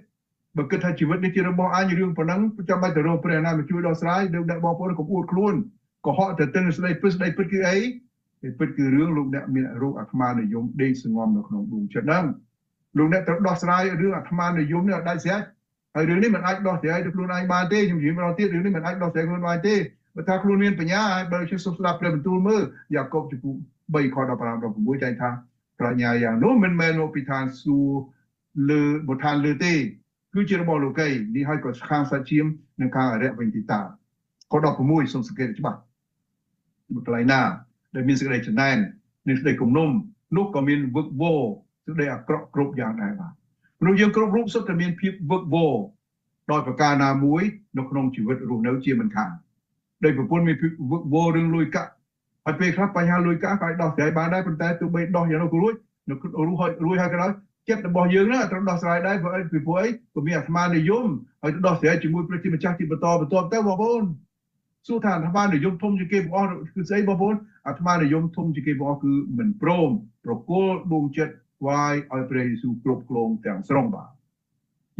បើគិតថាជីវិតនេះជារបស់អញរឿងប៉ុណ្ណឹងចាំបាច់ទៅរកព្រះណាមកជួយដោះស្រាយលោកអ្នកបងប្អូនកុំអួតខ្លួនកុហកទៅទិនស្ដីពិតស្ដីពិតគឺអីពិតគឺរឿងលោកអ្នកមានរោគអាត្មានិយមដេកសងំនៅក្នុងដួងចិត្តហ្នឹងលោកអ្នកត្រូវដោះស្រាយរឿងអាត្មានិយមនេះឲ្យដាច់ស្រេចហើយរឿងនេះមិនអាចដោះស្រាយដោយខ្លួនឯងបានទេខ្ញុំនិយាយម្ដងទៀតរឿងនេះមិនអាចដោះស្រាយខ្លួនឯងទេបើថាខ្លួនមានបញ្ញាហើយបើខ្ញុំសូមស្ដាប់ព្រះបន្ទូលមើលយ៉ាកុបជំពូក3ខ15ដល់16ចែងថាប្រាជ្ញាយ៉ាងនោះមិនមែនមកពីឋានសួគ៌លើបុឋានលើទេគឺជារបស់លោកីនេះហើយក៏ខាងសាច់ឈាមនិងខាងអរិយវិញទីតាខ16សូមសង្កេតច្បាស់កន្លែងណាដែលមានសេចក្តីចំណែននិងសេចក្តីគំនុំនោះក៏មានវឹកវរសេចក្តីអាក្រក់គ្រប់យ៉ាងដែរបាទមនុស្សយើងគ្រប់រូបសុទ្ធតែមានភាពវឹកវរដោយប្រការណាមួយនៅក្នុងជីវិតរស់នៅជាមិនខានដោយប្រពន្ធមានភាពវឹកវររឿងលុយកាក់ហើយពេលខ្លះបញ្ហាលុយកាក់ក៏អាចដោះស្រាយបានដែរប៉ុន្តែទោះបីដោះយ៉ាងនោះក៏រួចនៅរួចហើយរួចហើយក៏ដោយចិត្តរបស់យើងណាត្រូវដោះស្រាយដែរព្រោះអីពីព្រោះអីក៏មានអាត្មានិយមហើយដោះស្រាយជាមួយព្រះជាម្ចាស់ជាបន្តបន្ទាប់ទៅបងប្អូនសួរថាអាត្មានិយមធំជាងគេបងប្អូនគឺស្អីបងប្អូនអាត្មានិយមធំជាងគេបងប្អូនគឺមិនព្រមប្រគល់ដួងចិត្តថ្វាយឲ្យព្រះយេស៊ូវគ្រប់គ្រងទាំងស្រុងបាទ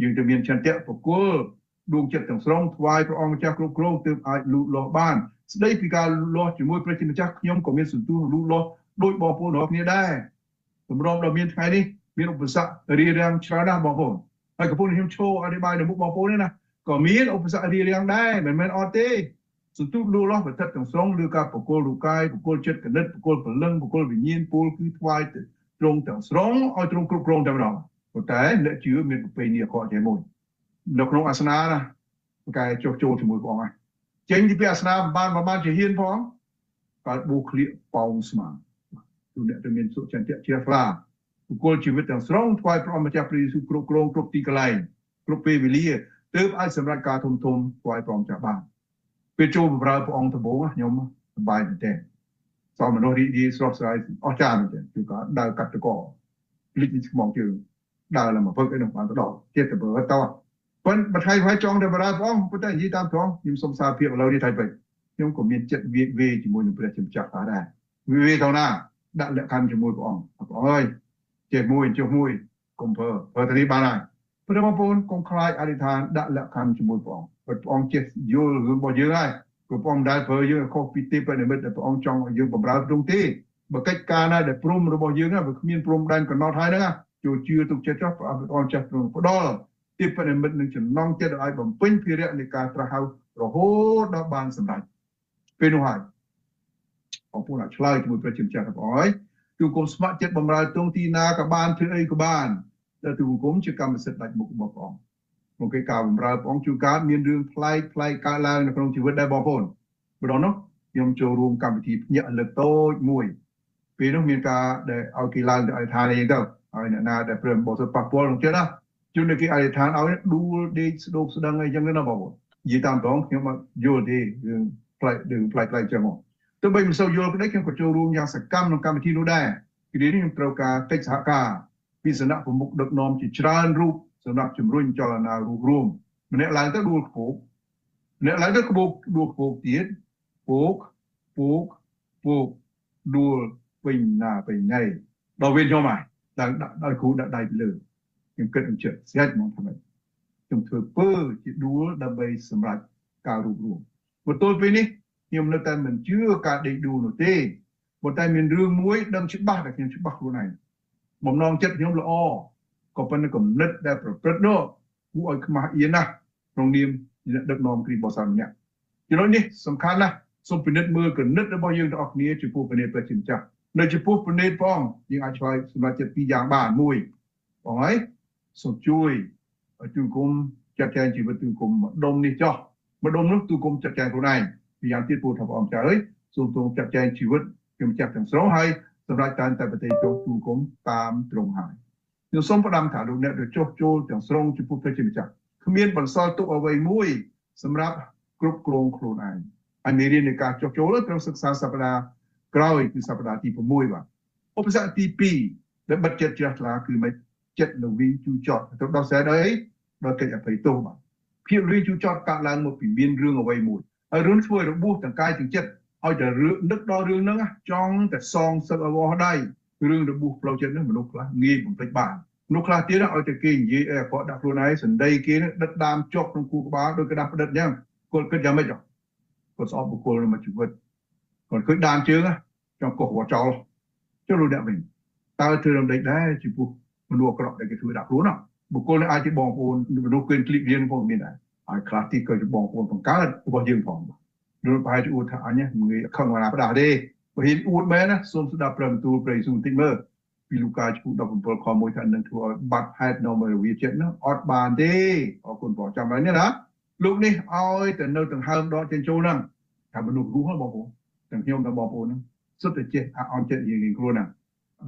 យើងទៅមានឆន្ទៈប្រគល់ដួងចិត្តទាំងស្រុងថ្វាយព្រះអង្គម្ចាស់គ្រប់គ្រងទើបអាចលូតលាស់បានស្ដីពីការលូតលាស់ជាមួយព្រះជាម្ចាស់ខ្ញុំក៏មានសន្ទុះលូតលាស់ដូចបងប្អូនរាល់គ្នាដែរទម្រាំដល់មានថ្ងៃនេះមានឧបសគ្គរារាំងច្រើនណាស់បងប្អូនហើយកំពុងខ្ញុំឈរអធិប្បាយនៅមុខបងប្អូននេះណាក៏មានឧបសគ្គរារាំងដែរមិនមែនអត់ទេសន្ទុះលូតលាស់ប្រតិទាំងស្រុងឬការប្រគល់រូបកាយប្រគល់ចិត្តគណិតប្រគល់ព្រលឹងប្រគល់វិញ្ញាណពលគឺថ្វាយទៅទ្រង់ទាំងស្រុងឲ្យទ្រង់គ្រប់គ្រងតែម្ដងប៉ុន្តែអ្នកជឿមានប្រពៃណីអាក្រក់ជាមួយនៅក្នុងអាសនាណាកែចុះចូលជាមួយព្រះអង្គហើយចេញពីអាសនាបានបានជាហ៊ានផងកើតប៊ូក្លៀកប៉ោងស្មាទូអ្នកទៅមានសុចន្ទៈជ្រះថ្លាប្រគល់ជីវិតទាំងស្រុងថ្វាយព្រះអង្គម្ចាស់ព្រះយេស៊ូវគ្រប់គ្រងគ្រប់ទីកន្លែងគ្រប់ពេលវេលាទើបអាចសម្រេចការធំធំថ្វាយព្រះអង្គម្ចាស់បានពេលចូលបម្រើព្រះអង្គដំបូងខ្ញុំសប្បាយមែនទែនសោមនុស្សរីករាយស្រស់ស្រាយអស្ចារ្យមែនទែនជួនកាលដើរកាត់តកលិចស្មងជើងដើរឡើងមកពឹកអីនោះបានទៅដល់ទៀតទៅបើតោះប៉ុន្តែថ្ងៃហើយចង់ទៅបម្រើព្រះអង្គប៉ុន្តែនិយាយតាមត្រង់ខ្ញុំសូមសារភាពឥឡូវនេះថៃពេកខ្ញុំក៏មានចិត្តវាវេជាមួយនឹងព្រះជាម្ចាស់ដែរវាវេទៅណាដាក់លក្ខខណ្ឌជាមួយព្រះអង្គព្រះអង្គអើយចេះមួយចុះមួយកុំប្រើទៅនេះបានហើយព្រះបងប្អូនកុំខ្លាចអធិដ្ឋានដាក់លក្ខខណ្ឌជាមួយព្រះអង្គព្រះអង្គចេះយល់រឿងរបស់យើងហើយព្រោះព្រះអង្គមិនដែលប្រើយើងខុសពីទេពនិមិត្តដែលព្រះអង្គចង់ឲ្យយើងបម្រើទ្រង់ទេបើកិច្ចការណាដែលព្រំរបស់យើងវាគ្មានព្រំដែនកំណត់ហើយហ្នឹងចូលជឿទុកចិត្តចុះព្រះអង្គចេះទ្រង់ផ្ដល់ទេពនិមិត្តនឹងចំណងចិត្តឲ្យបំពេញភារៈនៃការត្រាស់ហៅរហូតដល់បានសម្រេចពេលនោះហើយបងប្អូនអាចឆ្លើយជាមួយព្រះជាម្ចាស់របស់អើយទូគុំស្ម័គ្រចិត្តបម្រើទ្រង់ទីណាក៏បានធ្វើអីក៏បានតែទូគុំជាកម្មសិទ្ធិដាច់មុខរបស់ព្រះអង្គក្នុងកិច្ចការបម្រើព្រះអង្គជួនកាលមានរឿងប្លែកប្លែកកើតឡើងនៅក្នុងជីវិតដែរបងប្អូនម្ដងនោះខ្ញុំចូលរួមកម្មវិធីភ្ញាក់លើកតូចមួយពេលនោះមានការដែលឲ្យគេឡើងទៅអធិដ្ឋានអីទៅហើយអ្នកណាដែលព្រមបោះទៅប៉ះពាល់ក្នុងចិត្តណាជួនគេអធិដ្ឋានឲ្យដួលដេកស្ដោកស្ដឹងអីចឹងណាបងប្អូននិយាយតាមត្រង់ខ្ញុំអត់យល់ទេរឿងប្លែករឿងប្លែកប្លែកចឹងមកទោះបីមិនសូវយល់ក្តីខ្ញុំក៏ចូលរួមយ៉ាងសកម្មក្នុងកម្មវិធីនោះដែរពីនេះខ្ញុំត្រូវការកិច្ចសហការពីសំណាក់ប្រមុខដឹកនាំជាច្រើនរូបសម្រាប់ជំរុញចលនារួមរួមម្នាក់ឡើងទៅដួលខ្ពោកម្នាក់ឡើងទៅខ្ពោកដួលខ្ពោកទៀតពោកពោកពោកដួលពេញណាពេញណីដល់វិញខ្ញុំហើយឡើងដាក់ដល់គ្រូដាក់ដៃពីលើខ្ញុំគិតនឹងចិត្តស្រេចហ្មងថាម៉េចខ្ញុំធ្វើពើជាដួលដើម្បីសម្រេចការរួបរួមមកទល់ពេលនេះខ្ញុំនៅតែមិនជឿការដេកដួលនោះទេប៉ុន្តែមានរឿងមួយដឹងច្បាស់ដែលខ្ញុំច្បាស់ខ្លួនឯងបំណងចិត្តខ្ញុំល្អក៏ប៉ុន្តែគំនិតដែលប្រព្រឹត្តនោះគួរឲ្យខ្មាស់អៀនណាស់ក្នុងនាមអ្នកដឹកនាំគ្រីស្ទបរិស័ទម្នាក់ចំណុចនេះសំខាន់ណាស់សូមពិនិត្យមើលគំនិតរបស់យើងទាំងអស់គ្នាចំពោះព្រះនេតព្រះជាម្ចាស់នៅចំពោះព្រះនេតផងយើងអាចឆ្លើយសម្រាប់ចិត្តពីរយ៉ាងបានមួយបងហើយសូមជួយឲ្យទូគុំចាត់ចែងជីវិតទូគុំម្ដុំនេះចោះម្ដុំនោះទូគុំចាត់ចែងខ្លួនឯងពីយ៉ាងទៀតពូថាព្រះអង្គចាអើយសូមទ្រង់ចាត់ចែងជីវិតខ្ញុំចាត់ទាំងស្រុងហើយសម្រាប់តាមតែប្រទេសចុះទូគុំតាមទ្រង់ហើយខ្ញុំសូមផ្ដាំថាលោកអ្នកទៅចុះចូលទាំងស្រុងចំពោះព្រះជាម្ចាស់គ្មានបន្សល់ទុកអ្វីមួយសម្រាប់គ្រប់គ្រងខ្លួនឯងហើយមេរៀននៃការចុះចូលត្រូវសិក្សាសប្តាហ៍ក្រោយគឺសប្តាហ៍ទី6បាទ ឧបសគ្គទី2ដែលបិទចិត្តជ្រះថ្លាគឺមិនចិត្តលវីជូរចត់ទៅដោះស្រាយដោយអីដោយកិច្ចអភ័យទោសបាទភាពលវីជូរចត់កើតឡើងមកពីមានរឿងអ្វីមួយហើយរឿងធ្វើឲ្យរបួសទាំងកាយទាំងចិត្តឲ្យតែរឿងនឹកដល់រឿងហ្នឹងចង់តែសងសឹកឲ្យអស់ដៃរឿងរបួសផ្លូវចិត្តហ្នឹងមនុស្សខ្លះងាយបំភ្លេចបានមនុស្សខ្លះទៀតឲ្យតែគេនិយាយអីអាក្រក់ដាក់ខ្លួនឯងសន្ដីគេដិតដាមជាប់ក្នុងខួរក្បាលដោយក្តារផ្ដិតអញ្ចឹងគាត់គិតយ៉ាងម៉េចគាត់ស្អប់បុគ្គលមួយជីវិតគាត់ឃើញដាមជើងចង់កោះវត្តចោលចុះលោកអ្នកវិញតើធ្វើរំដេចដែរចំពោះមនុស្សអាក្រក់ដែលគេធ្វើដាក់ខ្លួនបុគ្គលនេះអាចជាបងប្អូនមនុស្សគេឃ្លីករៀនផងមានដែរហើយខ្លះទៀតក៏ជាបងប្អូនបង្កើតរបស់យើងផងលោកប្រហែលជាអួតថាអញមិនងាយខឹងណាផ្ដាស់ទេបើហ៊ានអួតមែនណាសូមស្ដាប់ព្រះបន្ទូលព្រះយេស៊ូវបន្តិចមើលពីលូកាជំពូក17ខ1ថានឹងធ្វើឲ្យបាត់ហេតុនាំឲ្យវាចិត្តនោះអត់បានទេអរគុណបងចាំហើយនេះណាលោកនេះឲ្យតែនៅដង្ហើមដកចេញចូលហ្នឹងថាមនុស្សរស់បងប្អូនទាំងខ្ញុំទាំងបងប្អូនហ្នឹងសុទ្ធតែចេះអន់ចិត្តយើងខ្លួនហ្នឹង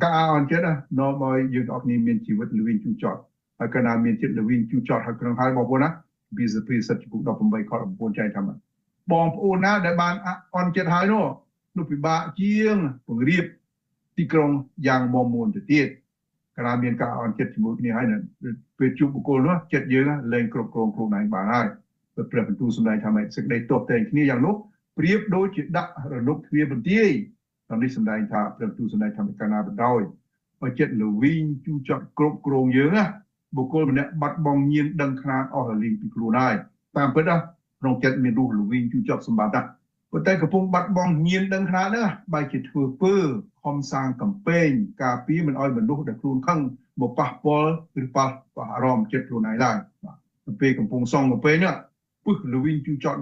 ការអន់ចិត្តនាំឲ្យយើងទាំងអស់គ្នាមានជីវិតល្វីងជូរចត់ហើយកាលណាមានចិត្តល្វីងជូរចត់ហើយក្នុងហើយបងប្អូនណាពីសភាសិទ្ធជំពូក18ខ19ចែងថាបងប្អូនណាដែលបានអន់ចិត្តហើយនោះនោះពិបាកជាងពង្រៀបទីក្រុងយ៉ាងមាំមួនទៅទៀតកាលណាមានការអន់ចិត្តជាមួយគ្នាហើយពេលជួបបុគ្គលនោះចិត្តយើងលែងគ្រប់គ្រងខ្លួនឯងបានហើយព្រះបន្ទូលសម្ដែងថាម៉េចសេចក្តីទាស់ទែងគ្នាយ៉ាងនោះប្រៀបដូចជាដាក់រនុកទ្វារបន្ទាយតនេះសម្ដែងថាព្រះបន្ទូលសម្ដែងថាកាលណាបណ្ដោយឲ្យចិត្តល្វីងជូរចត់គ្រប់គ្រងយើងណាបុគ្គលម្នាក់បាត់បង់ញៀនដឹងខ្នាតអស់រលីងពីខ្លួនហើយតាមពិតណាក្នុងចិត្តមានរសល្វីងជូរចត់សម្បត្តិណាប៉ុន្តែកំពុងបាត់បង់ញៀនដឹងខ្នាតហ្នឹងបែរជាធ្វើពើខំសាងកំពែងការពារមិនឲ្យមនុស្សដែលខ្លួនខឹងមកប៉ះពាល់ឬប៉ះអារម្មណ៍ចិត្តខ្លួនឯងឡើយបាទពេលកំពុងសងកំពែងហ្នឹងពឹសល្វីងជូរចត់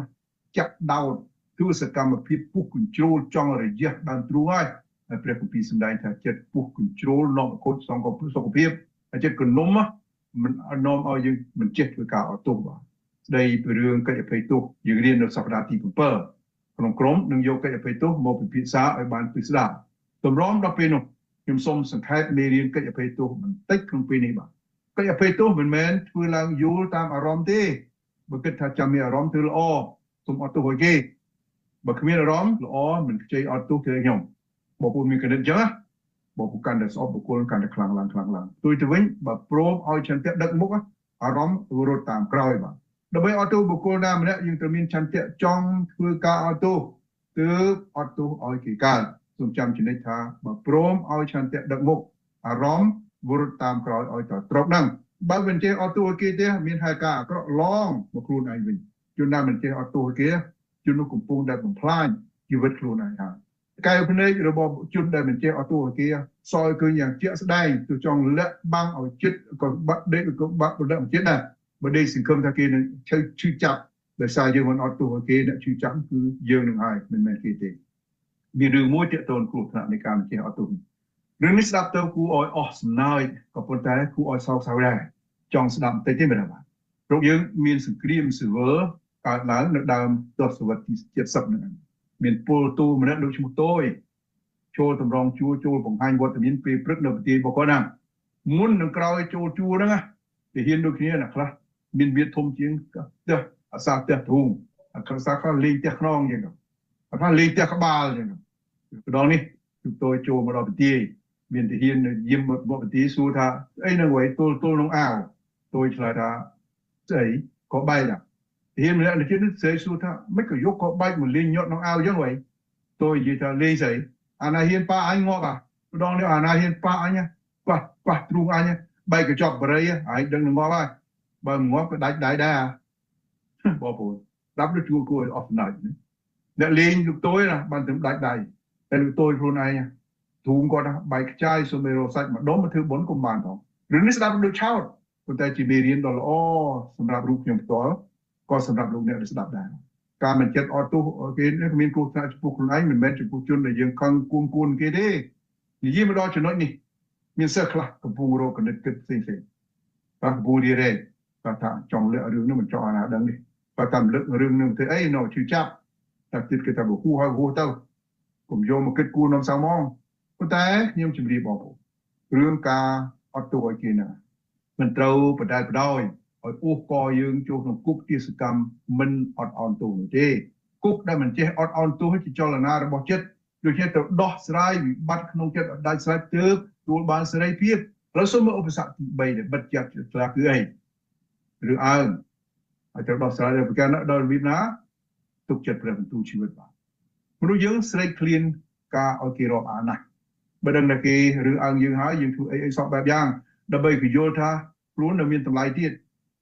ចាក់ដោតធ្វើសកម្មភាពពុះកញ្ជ្រោលចង់រយះដើមទ្រូងហើយហើយព្រះគម្ពីរសម្ដែងថាចិត្តពុះកញ្ជ្រោលនាំឲ្យខូចសង្គមសុខភាពហើយចិត្តកនុំមិននាំឲ្យយើងមិនចេះធ្វើការអត់ទោសបាទស្ដីពីរឿងកិច្ចអភ័យទោសយើងរៀននៅសប្តាហ៍ទី7ក្នុងក្រុមនឹងយកកិច្ចអភ័យទោសមកពិភាក្សាឲ្យបានពិស្ដារតម្រាំដល់ពេលនោះខ្ញុំសូមសង្ខេបមេរៀនកិច្ចអភ័យទោសបន្តិចក្នុងពេលនេះបាទកិច្ចអភ័យទោសមិនមែនធ្វើឡើងយល់តាមអារម្មណ៍ទេបើគិតថាចាំមានអារម្មណ៍ធ្វើល្អសូមអត់ទោសឲ្យគេបើគ្មានអារម្មណ៍ល្អមិនខ្ចីអត់ទោសទេខ្ញុំបងប្អូនមានគណិតអញ្ចឹងណាបងប្អូនកាន់តែស្អប់បុគ្គលកាន់តែខ្លាំងឡើងខ្លាំងឡើងទោះទៅវិញបើព្រមឲ្យឆន្ទៈដឹកមុខអារម្មណ៍រត់តាមក្រោយបាទដើម្បីអត់ទោសបុគ្គលណាម្នាក់យើងត្រូវមានឆន្ទៈចង់ធ្វើការអត់ទោសទើបអត់ទោសឲ្យគេកើតសូមចាំចំណិចថាបើព្រមឲ្យឆន្ទៈដឹកមុខអារម្មណ៍រត់តាមក្រោយឲ្យតត្រប់ហ្នឹងបើមិនចេះអត់ទោសឲ្យគេទេមានហេតុការណ៍អាក្រក់ឡងមកខ្លួនឯងវិញជនណាមិនចេះអត់ទោសឲ្យគេជននោះកំពុងតែបំផ្លាញជីវិតខ្លួនឯងហើយកែវភ្នែករបស់ជនដែលមិនចេះអត់ទោសឲ្យគេសយឃើញយ៉ាងជាក់ស្ដែងទៅចង់លាក់បាំងឲ្យចិត្តក៏បាត់ដេកក៏បាត់ប្រឌិតចិត្តដែរបើដេកសង្ឃឹមថាគេនឹងឈឺចាប់ដោយសារយើងមិនអត់ទោសឲ្យគេអ្នកឈឺចាប់គឺយើងនឹងហើយមិនមែនគេទេមានរឿងមួយទាក់ទងគ្រោះថ្នាក់នៃការមិនចេះអត់ទោសរឿងនេះស្ដាប់ទៅគួរឲ្យអស់សំណើចក៏ប៉ុន្តែគួរឲ្យសោកសៅដែរចង់ស្ដាប់បន្តិចទេមែនទេបាទព្រោះយើងមានសង្គ្រាមស៊ីវិលកើតឡើងនៅដើមទសវត្សទី70ហ្នឹងមានពលទូម្នាក់លោកឈ្មោះតយចូលតម្រង់ជួរចូលបង្ហាញវត្តមានពេលព្រឹកនៅប្រទេសរបស់គាត់ហ្នឹងមុននឹងក្រោយចូលជួរហ្នឹងទាហានដូចគ្នាណាខ្លះមានវាធំជាងផ្ទះអាសាផ្ទះទ្រូងអាខ្លះខ្លះលេងផ្ទះខ្នងចឹងអាខ្លះលេងផ្ទះក្បាលចឹងម្ដងនេះគឺតយចូលមកដល់ប្រទេសមានទាហានយាមមកប្រទេសសួរថាអីហ្នឹងវ៉ៃទល់ទល់ក្នុងអាវតយឆ្លើយថាស្អីក៏បែកដែរទាហានម្នាក់ទៀតស្រីសួរថាមិនក៏យកក៏បែកមកលេងញាត់ក្នុងអាវចឹងវ៉ៃតយនិយាយថាលេងស្អីអាណាហ៊ានប៉ាអញងាប់អាម្ដងនេះអាណាហ៊ានប៉ាអញប៉ះប៉ះទ្រូងអញបែកកញ្ចប់បរិយឯងដឹងនឹងងាប់ហើយបើងាប់ក៏ដាច់ដៃដែរបងប្អូនស្ដាប់ទៅជួគួរឲ្យអស់សំណើចអ្នកលេងលោកតយណាបានទៅដាច់ដៃតែលោកតយខ្លួនឯងទ្រូងគាត់បែកខ្ចាយសូម្បីរកសាច់ម្ដុំមកធ្វើបុណ្យកុំបានផងរឿងនេះស្ដាប់ដូចឆោតប៉ុន្តែជាមេរៀនដ៏ល្អសម្រាប់រូបខ្ញុំផ្ទាល់ក៏សម្រាប់លោកអ្នកដែលស្ដាប់ដែរការមិនចិត្តអត់ទោសគេនេះមានគ្រោះថ្នាក់ចំពោះខ្លួនឯងមិនមែនចំពោះជនដែលយើងខឹងគួងគួនគេទេនិយាយមកដល់ចំណុចនេះមានសិស្សខ្លះកំពុងរកគណិតគិតផ្សេងៗបាទកំពុងរៀនរែងគាត់ថាចង់លើករឿងនេះមិនចង់អាណាដឹងនេះគាត់តាមលើករឿងនេះទៅអីនៅឈឺចាប់តែទៀតគេថាហួហើយហួទៅកុំយកមកគិតគូរនំសៅហ្មងប៉ុន្តែខ្ញុំជម្រាបបងប្អូនរឿងការអត់ទោសឲ្យគេណាមិនត្រូវបដែតបដោយឲ្យអូសកយើងចូលក្នុងគុកទាសកម្មមិនអត់អន់ទោសនោះទេគុកដែលមិនចេះអត់អន់ទោសជាចលនារបស់ចិត្ត ដូច្នេះត្រូវដោះស្រាយវិបត្តិក្នុងចិត្តឲ្យដាច់ស្រេចទើបទទួលបានសេរីភាពឥឡូវសូមមើលឧបសគ្គទី3ដែលបិទចិត្តជ្រះគឺអីឬអើងហើយត្រូវដោះស្រាយដោយប្រការដល់របៀបណាទុកចិត្តព្រះបន្ទូលជីវិតបាទមនុស្សយើងស្រេកឃ្លានការឲ្យគេរាប់អានណាស់បើដឹងតែគេឬអើងយើងហើយយើងធ្វើអីអីសពបែបយ៉ាងដើម្បីគេយល់ថាខ្លួននៅមានតម្លៃទៀត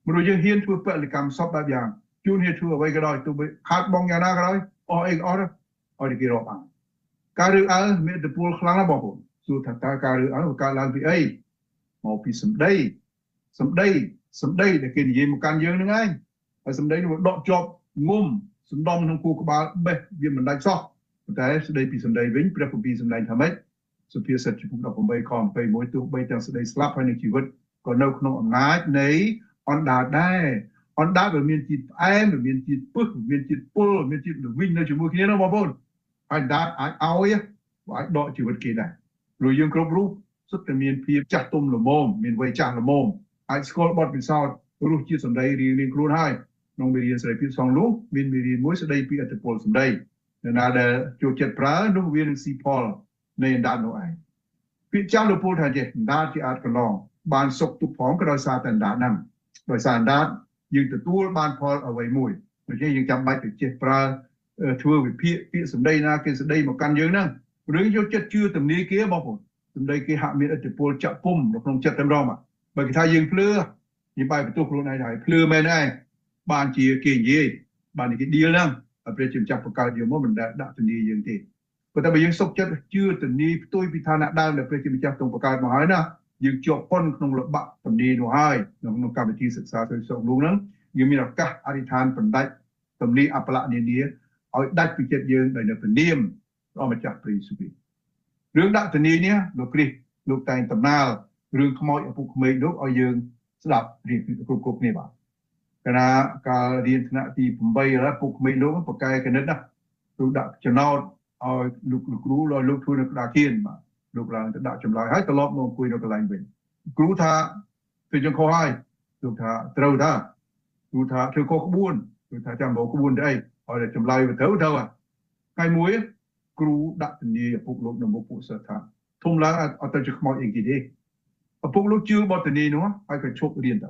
មនុស្សយើងហ៊ានធ្វើពលិកម្មសពបែបយ៉ាងជួនហ៊ានធ្វើអ្វីក៏ដោយទោះបីខាតបងយ៉ាងណាក៏ដោយអស់អីក៏អស់ឲ្យគេរាប់អានការឬអើងមានឥទ្ធិពលខ្លាំងណាស់បងប្អូនសួរថាតើការឬអើងកើតឡើងពីអីមកពីសម្ដីសម្ដីសម្ដីដែលគេនិយាយមកកាន់យើងហ្នឹងឯងហើយសម្ដីនោះដកជាប់ងុំសំដំក្នុងគូក្បាលបេះវាមិនដាច់សោះប៉ុន្តែស្ដីពីសម្ដីវិញព្រះគម្ពីរសម្ដែងថាម៉េចសុភាសិតជំពូក18ខ21ទោះបីទាំងស្ដីស្លាប់ហើយនឹងជីវិតក៏នៅក្នុងអំណាចនៃអណ្ដាតដែរអណ្ដាតវាមានជាតិផ្អែមវាមានជាតិពឹសវាមានជាតិពុលមានជាតិល្វីងនៅជាមួយគ្នានោះបងប្អូនហើយអណ្ដាតអាចឲ្យអាចដកជីវិតគេដែរព្រោះយើងគ្រប់រូបសុទ្ធតែមានភាពចាស់ទុំល្មមមានវ័យចាស់ល្មមអាចស្គាល់បទពិសោធន៍រសជាតិសម្ដីរៀងៗខ្លួនហើយក្នុងមេរៀនសេរីភាពសងលោកមានមេរៀនមួយស្ដីពីឥទ្ធិពលសម្ដីនរណាដែលចូលចិត្តប្រើនោះវានឹងស៊ីផលនៃអណ្ដាតនោះឯងពាក្យចាស់លោកពូលថាចេះអណ្ដាតជាអាចកន្លងបានសុខទុក្ខផងក៏ដោយសារតែអណ្ដាតហ្នឹងដោយសារអណ្ដាតយើងទទួលបានផលអ្វីមួយដូច្នេះយើងចាំបាច់ទៅចេះប្រើធ្វើវិភាគពាក្យសម្ដីណាគេសម្ដីមកកាន់យើងហ្នឹងឬយកចិត្តជឿទំនាយគេបងប្អូនសម្ដីគេហាក់មានឥទ្ធិពលចាក់ពុំនៅក្នុងចិត្តតែម្ដងបើគេថាយើងភ្លឺយើងបែរបន្ទោសខ្លួនឯងហើយភ្លឺមែនឯងបានជាគេនិយាយបានគេឌីលហ្នឹងហើយព្រះជាម្ចាស់បង្កើតយើងមកមិនដែលដាក់ទំនាយយើងទេប៉ុន្តែបើយើងសុខចិត្តជឿទំនាយផ្ទុយពីឋានៈដើមដែលព្រះជាម្ចាស់ទ្រង់បង្កើតមកហើយណាយើងជាប់ប៉ុនក្នុងល្បាក់ទំនាយនោះហើយក្នុងកម្មវិធីសិក្សាសុខលោកហ្នឹងយើងមានឱកាសអធិដ្ឋានបណ្ដាច់ទំនាយអបលៈនានាឲ្យដាច់ពីចិត្តយើងដោយនៅព្រះនាមព្រះម្ចាស់ព្រះយេស៊ូវគ្រីស្ទរឿងដាក់ទំនាយនេះលោកគ្រីស្ទលោកតែងតំណាលរឿងខ្មោចឪពុកក្មេកលោកឲ្យយើងស្ដាប់រៀនគ្រប់គ្រប់គ្នាបាទកាលណាកាលរៀនថ្នាក់ទី8ហើយពុកក្មេកលោកបកែកណិតណាលោកដាក់ចំណោទឲ្យលោកគ្រូឲ្យលោកធ្វើនៅក្តារខៀនបាទលោកឡើងទៅដាក់ចម្លើយហើយត្រឡប់មកអង្គុយនៅកន្លែងវិញគ្រូថាធ្វើចឹងខុសហើយលោកថាត្រូវថាគ្រូថាធ្វើខុសក្បួនគ្រូថាចាំបោក្បួនទៅអីឲ្យតែចម្លើយវាត្រូវត្រូវថ្ងៃមួយគ្រូដាក់ធានាឪពុកលោកនៅមុខពួកសិស្សថាធំឡើងអត់ទៅជាខ្មោចអីគេទេឪពុកលោកជឿបទធានានោះហើយក៏ឈប់រៀនទៅ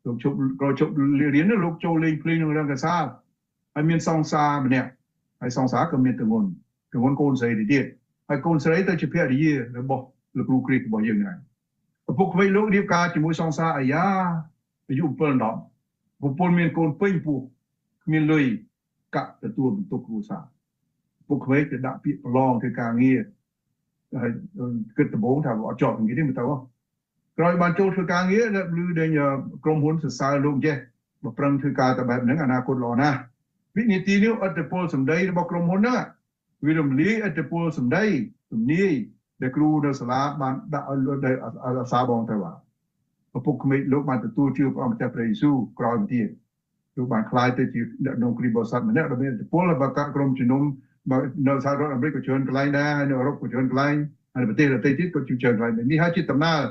លោកឈប់ក៏ឈប់រៀនលោកចូលលេងភ្លេងក្នុងរងកសាលហើយមានសង្សារម្នាក់ហើយសង្សារក៏មានទងន់ទងន់កូនស្រីទៅទៀតហើយកូនស្រីទៅជាភរិយារបស់លោកគ្រូគ្រីស្ទរបស់យើងហ្នឹងឪពុកក្មេងលោករៀបការជាមួយសង្សារអាយ៉ាអាយុ7 10ប្រពន្ធមានកូនពេញពោះគ្មានលុយកាក់ទទួលបន្ទុកគ្រួសារឪពុកក្មេងទៅដាក់ពាក្យប្រឡងធ្វើការងារហើយគិតដំបូងថាអត់ជាប់គេទេមើលទៅក្រោយបានចូលធ្វើការងារឮដែលក្រុមហ៊ុនសរសើរលោកចេះបើប្រឹងធ្វើការតែបែបហ្នឹងអនាគតល្អណាស់វិនាទីនេះឥទ្ធិពលសម្ដីរបស់ក្រុមហ៊ុនហ្នឹងវារំលាយឥទ្ធិពលសម្ដីទំនាយដែលគ្រូនៅសាលាបានដាក់ឲ្យអាសាបងទៅបាទឪពុកក្មេកលោកបានទទួលជឿព្រះម្ចាស់ព្រះយេស៊ូវក្រោយមកទៀតលោកបានក្លាយទៅជាអ្នកនំគ្រីស្ទបរិស័ទម្នាក់ដែលមានឥទ្ធិពលរបស់ក្រុមជំនុំនៅសហរដ្ឋអាមេរិកក៏ច្រើនកន្លែងដែរហើយនៅអឺរ៉ុបក៏ច្រើនកន្លែងហើយប្រទេសដទៃទៀតក៏ច្រើនកន្លែងនេះហើយជាដំណើរ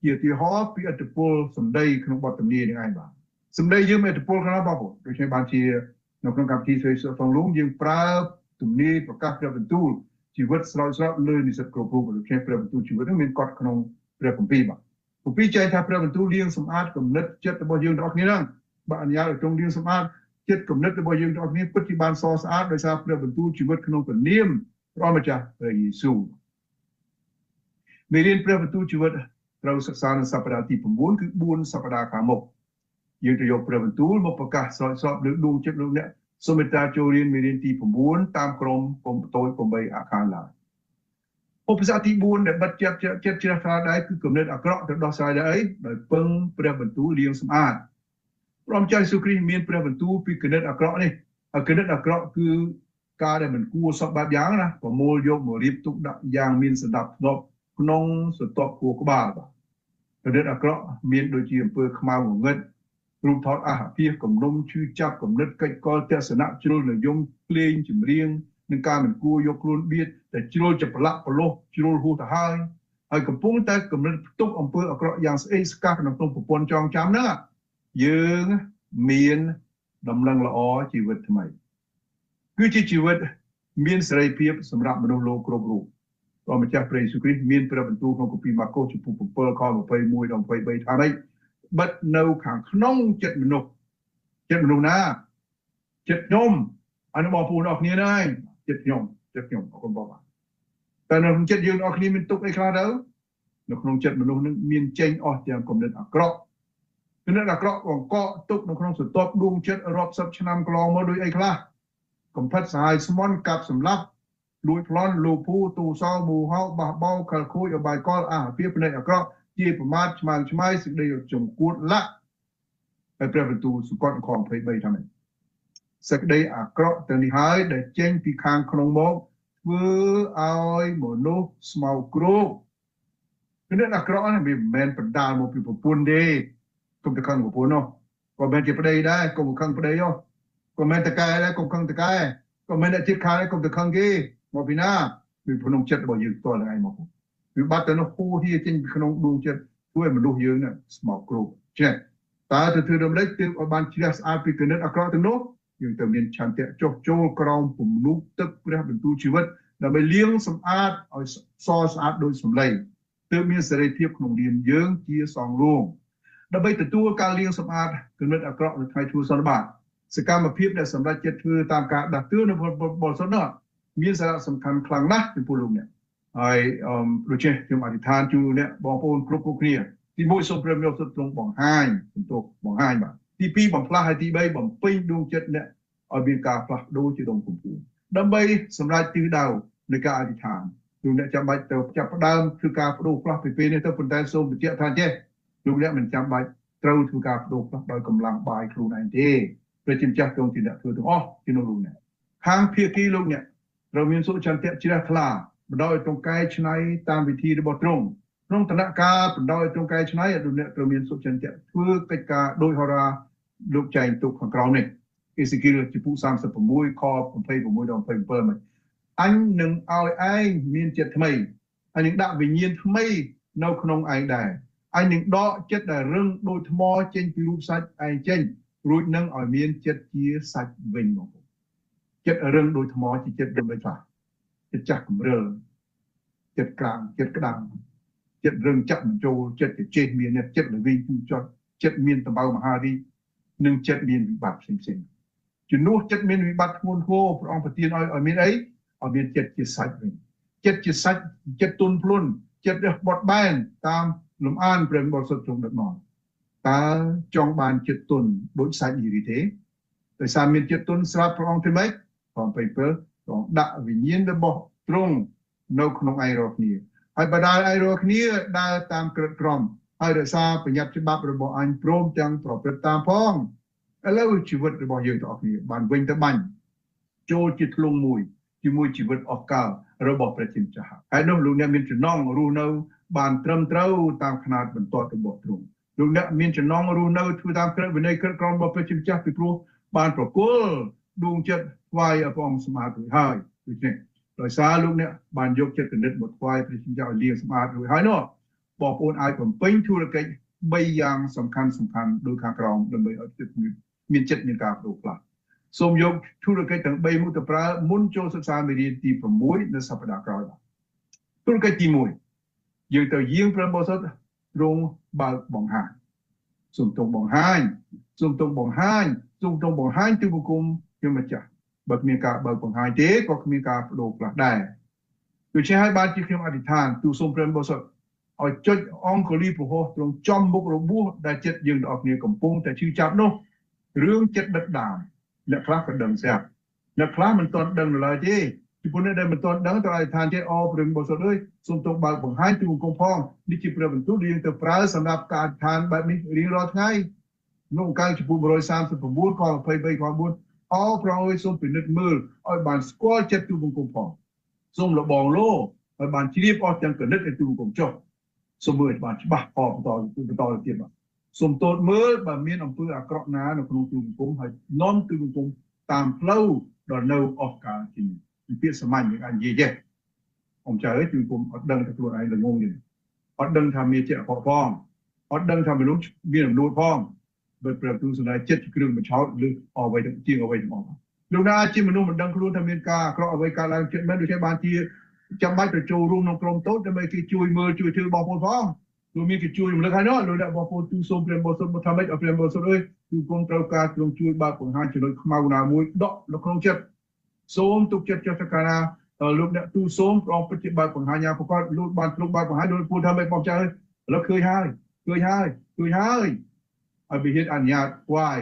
ជាឧទាហរណ៍ពីឥទ្ធិពលសម្ដីក្នុងបទទំនាយនេះឯងបាទសម្ដីយើងមានឥទ្ធិពលខ្លាំងណាស់បងប្អូនដូច្នេះបានជានៅក្នុងកម្មវិធីសេសងលងយើងប្រើទំនាយប្រកាសព្រះបន្ទូលជីវិតស្រោចស្រពលើនិស្សិតគ្រប់រូបដូច្នេះព្រះបន្ទូលជីវិតនោះមានកត់ក្នុងព្រះគម្ពីរបាទគម្ពីរចែងថាព្រះបន្ទូលលាងសម្អាតគំនិតចិត្តរបស់យើងទាំងអស់គ្នាហ្នឹងបើអនុញ្ញាតឲ្យទ្រង់លាងសម្អាតចិត្តគំនិតរបស់យើងទាំងអស់គ្នាពិតជាបានសស្អាតដោយសារព្រះបន្ទូលជីវិតក្នុងព្រះនាមព្រះម្ចាស់ព្រះយេស៊ូវមេរៀនព្រះបន្ទូលជីវិតត្រូវសិក្សានៅសប្តាហ៍ទី9គឺ4សប្តាហ៍ខាងមុខយើងទៅយកព្រះបន្ទូលមកប្រកាសស្រោចស្រពលើដួងចិត្តលោកអ្នកសូមមេត្តាចូលរៀនមេរៀនទី9តាមក្រុមកុំតូច8អាខានឡើយឧបសគ្គទី4ដែលបិទចិត្តចិត្តជ្រះថ្លាដែរគឺគំនិតអាក្រក់ទៅដោះស្រាយដោយអីដោយពឹងព្រះបន្ទូលលាងសម្អាតព្រះម្ចាស់យេស៊ូវគ្រីស្ទមានព្រះបន្ទូលពីគំនិតអាក្រក់នេះហើយគំនិតអាក្រក់គឺការដែលមិនគួរសពបែបយ៉ាងណាប្រមូលយកមករៀបទុកដាក់យ៉ាងមានសណ្ដាប់ធ្នាប់ក្នុងសន្ទាប់ខួរក្បាលបាទគំនិតអាក្រក់មានដូចជាអំពើខ្មៅងងឹតរូបថតអាសអាភាសគំនុំឈឺចាប់គំនិតកិច្ចកលទស្សនៈជ្រុលនិយមភ្លេងចម្រៀងនឹងការមិនគួរយកខ្លួនបៀតតែជ្រុលចប្រឡាក់ប្រឡោះជ្រុលហួសទៅហើយហើយកំពុងតែគំនិតផ្ទុកអំពើអាក្រក់យ៉ាងស្អេកស្កះក្នុងប្រព័ន្ធចងចាំហ្នឹងយើងមានដំណឹងល្អជីវិតថ្មីគឺជាជីវិត មានសេរីភាពសម្រាប់មនុស្សលោកគ្រប់រូបព្រះម្ចាស់ព្រះយេស៊ូវគ្រីស្ទមានព្រះបន្ទូលក្នុងគម្ពីរម៉ាកុសជំពូក7ខ21ដល់23ថាម៉េចបិទនៅខាងក្នុងចិត្តមនុស្សចិត្តមនុស្សណាចិត្តខ្ញុំអនុបងប្អូនអរគ្នាដែរចិត្តខ្ញុំចិត្តខ្ញុំអរគុណបងបាទតែនៅក្នុងចិត្តយើងអរគ្នាមានទុកអីខ្លះទៅនៅក្នុងចិត្តមនុស្សនឹងមានចេញអស់ទាំងគំនិតអាក្រក់គំនិតអាក្រក់បង្កក់ទុកនៅក្នុងស្រទាប់ដួងចិត្តរាប់សិបឆ្នាំកន្លងមកដូចអីខ្លះកំផិតសាហាយស្មន់កាប់សម្លាប់លួចប្លន់លោភូទូសោមូហៅបះបោខលខូចអបាយកលអាហារភ្នែកអាក្រក់ជាប្រមាថឆ្មើងឆ្មៃសេចក្តីចំគួតលាក់ហើយព្រះបន្ទូលសង្កត់ខ23ថាម៉េចសេចក្តីអាក្រក់ទាំងនេះហើយដែលចេញពីខាងក្នុងមកធ្វើឲ្យមនុស្សស្មោកគ្រោកគំនិតអាក្រក់នេះវាមិនមែនបណ្ដាលមកពីប្រពន្ធទេកុំទៅខឹងប្រពន្ធនោះក៏មិនជាប្តីដែរកុំខឹងប្តីនោះក៏មិនតកែដែរកុំខឹងតកែក៏មិនអ្នកជាតិខាងដែរកុំទៅខឹងគេមកពីណាពីក្នុងចិត្តរបស់យើងផ្ទាល់ហ្នឹងឯងមកវិបត្តិទៅនោះហូរហៀចេញពីក្នុងដួងចិត្តធ្វើឲ្យមនុស្សយើងនេះស្មោកគ្រោកចេះតើទៅធ្វើរំលេចទើបឲ្យបានជ្រះស្អាតពីគំនិតអាក្រក់ទាំងនោះយើងត្រូវមានឆន្ទៈចុះចូលក្រោមពំនូកទឹកព្រះបន្ទូលជីវិតដើម្បីលាងសម្អាតឲ្យសស្អាតដូចសម្លេងទើបមានសេរីភាពក្នុងនាមយើងជាសង្ឃរួមដើម្បីទទួលការលាងសម្អាតគំនិតអាក្រក់នៅថ្ងៃធ្វើសន្និបាតសកម្មភាពដែលសម្រាប់ចិត្តធ្វើតាមការដាស់តឿននៅបរិសុទ្ធនោះមានសារៈសំខាន់ខ្លាំងណាស់ចំពោះលោកអ្នកហើយដូច្នេះខ្ញុំអធិដ្ឋានជូនអ្នកបងប្អូនគ្រប់គ្រប់គ្នាទី1សូមព្រះមានសុទ្ធទ្រង់បង្ហាញបន្ទោសបង្ហាញបាទទី2បំផ្លាស់ហើយទី3បំពេញដួងចិត្តអ្នកឲ្យមានការផ្លាស់ប្ដូរជាដុំកំភួនដើម្បីសម្រេចទិសដៅនៃការអធិដ្ឋានលោកអ្នកចាំបាច់ទៅចាប់ផ្ដើមធ្វើការបដូរផ្លាស់ពីពេលនេះទៅប៉ុន្តែសូមបញ្ជាក់ថាចេះលោកអ្នកមិនចាំបាច់ត្រូវធ្វើការបដូរផ្លាស់ដោយកម្លាំងបាយខ្លួនឯងទេព្រះជាម្ចាស់ទ្រង់ជាអ្នកធ្វើទាំងអស់ជានោះលោកអ្នកខាងភាគីលោកអ្នកត្រូវមានសុចន្ទៈជ្រះថ្លាបណ្ដោយឲ្យទ្រង់កែច្នៃតាមវិធីរបស់ទ្រង់ក្នុងតំណការបណ្ដោយឲ្យទ្រង់កែច្នៃលោកអ្នកត្រូវមានសុចន្ទៈធ្វើកិច្ចការដោយហោរាលោកចែងទុកខាងក្រោមនេះអេសេគៀលជំពូក36ខ26ដល់27មកអញនឹងឲ្យឯងមានចិត្តថ្មីអញនឹងដាក់វិញ្ញាណថ្មីនៅក្នុងឯងដែរអញនឹងដកចិត្តដែលរឹងដូចថ្មចេញពីរូបសាច់ឯងចេញរួចនឹងឲ្យមានចិត្តជាសាច់វិញមកចិត្តរឹងដូចថ្មជាចិត្តដូចខ្លះចិត្តចាស់កម្រិលចិត្តក្រាំងចិត្តក្តាំងចិត្តរឹងចាក់បញ្ចូលចិត្តជជែកមានចិត្តលវីទូចត់ចិត្តមានតបៅមហារីនិងចិត្តមានវិបត្តិផ្សេងផ្សេងជំនួសចិត្តមានវិបត្តិធ្ងន់ធ្ងរព្រះអង្គប្រទានឲ្យមានអីឲ្យមានចិត្តជាសាច់វិញចិត្តជាសាច់ចិត្តទន់ភ្លន់ចិត្តរះបត់បែនតាមលំអានព្រះបរិសុទ្ធទ្រង់ដឹកនាំតើចង់បានចិត្តទន់ដូចសាច់នេះឬទេដោយសារមានចិត្តទន់ស្រាប់ព្រះអង្គធ្វើម៉េចផង27ព្រះអង្គដាក់វិញ្ញាណរបស់ទ្រង់នៅក្នុងឯងរាល់គ្នាហើយបដាលឯងរាល់គ្នាដើរតាមក្រឹតក្រមហើយរក្សាបញ្ញត្តិច្បាប់របស់អញព្រមទាំងប្រព្រឹត្តតាមផងឥឡូវជីវិតរបស់យើងទាំងអស់គ្នាបានវិញទៅបាញ់ចូលជាធ្លុងមួយជាមួយជីវិតអស់កលរបស់ព្រះជាម្ចាស់ហើយនោះលោកអ្នកមានចំណងរស់នៅបានត្រឹមត្រូវតាមខ្នាតបន្ទាត់របស់ទ្រង់លោកអ្នកមានចំណងរស់នៅធ្វើតាមក្រឹតវិន័យក្រឹតក្រមរបស់ព្រះជាម្ចាស់ពីព្រោះបានប្រគល់ដួងចិត្តថ្វាយឲ្យព្រះអង្គសម្អាតរួចហើយដូច្នេះដោយសារលោកអ្នកបានយកចិត្តគណិតមកថ្វាយព្រះជាម្ចាស់ឲ្យលាងសម្អាតរួចហើយនោះបងប្អូនអាចបំពេញធុរកិច្ច3យ៉ាងសំខាន់សំខាន់ដូចខាងក្រោមដើម្បីឲ្យចិត្តមានចិត្តមានការបដូរផ្លាស់សូមយកធុរកិច្ចទាំង3មកទៅប្រើមុនចូលសិក្សាមេរៀនទី6នៅសប្តាហ៍ក្រោយបាទធុរកិច្ចទី1យើងទៅយាងព្រះបរិសុទ្ធទ្រង់បើកបង្ហាញសូមទ្រង់បង្ហាញសូមទ្រង់បង្ហាញសូមទ្រង់បង្ហាញទូបង្គំជាម្ចាស់បើគ្មានការបើកបង្ហាញទេក៏គ្មានការបដូរផ្លាស់ដែរដូច្នេះហើយបានជាខ្ញុំអធិដ្ឋានទូសូមព្រះបរិសុទ្ធឲ្យចុចអង្គលីពហោះទ្រង់ចំមុខរបួសដែលចិត្តយើងទាំងអស់គ្នាកំពុងតែឈឺចាប់នោះរឿងចិត្តដិតដាមអ្នកខ្លះក៏ដឹងស្រាប់អ្នកខ្លះមិនទាន់ដឹងនៅឡើយទេពីព្រោះអ្នកដែលមិនទាន់ដឹងត្រូវអធិដ្ឋានទេអូព្រះបរិសុទ្ធអើយសូមទ្រង់បើកបង្ហាញទូបង្គំផងនេះជាព្រះបន្ទូលដែលយើងទៅប្រើសម្រាប់ការអធិដ្ឋានបែបនេះរៀងរាល់ថ្ងៃក្នុងកាលចំពោះ139ខ23ខ4អូព្រះអើយសូមពិនិត្យមើលឲ្យបានស្គាល់ចិត្តទូបង្គំផងសូមលបងលោឲ្យបានជ្រាបអស់ទាំងគណិតនៃទូបង្គំចុះសូមមើលឲ្យបានច្បាស់ផងបន្តទៀតបាទសូមទតមើលបើមានអំពើអាក្រក់ណានៅក្នុងទូបង្គំហើយនាំទូបង្គំតាមផ្លូវដល់នៅអស់កាលជានិ ពាក្យសាមញ្ញយើងអាចនិយាយចេះអ៊ំចៅអើយទូបង្គំអត់ដឹងថាខ្លួនឯងល្ងងទេអត់ដឹងថាមានចិត្តអាក្រក់ផងអត់ដឹងថាមនុស្សមានអំនួតផងបើព្រះទូសម្ដែងចិត្តជាគ្រឿងបញ្ឆោតឬអ្វីជាងអ្វីទាំងអស់ លោកណាជាមនុស្សមិនដឹងខ្លួនថាមានការអាក្រក់អ្វីកើតឡើងចិត្តមែនដូច្នេះបានជាចាំបាច់ទៅចូលរួមក្នុងក្រុមតូចដើម្បីគេជួយមើលជួយធ្វើបងប្អូនផងលោកមានគេជួយរំលឹកហើយនោះលោកអ្នកបងប្អូនទូសូមព្រះបរិសុទ្ធមកថាម៉េចឲ្យព្រះបរិសុទ្ធអើយទូគង់ត្រូវការទ្រង់ជួយបើកបង្ហាញចំណុចខ្មៅណាមួយដកនៅក្នុងចិត្តសូមទុកចិត្តចុះទៅកាលណាលោកអ្នកទូសូមព្រះអង្គពិតជាបើកបង្ហាញយ៉ាងប្រកបលោកបានទ្រង់បើកបង្ហាញលោកពូថាម៉េចបងចាស់ឥឡូវឃើញហើយឃើញហើយឃើញហើយឲ្យវិហារអនុញ្ញាត why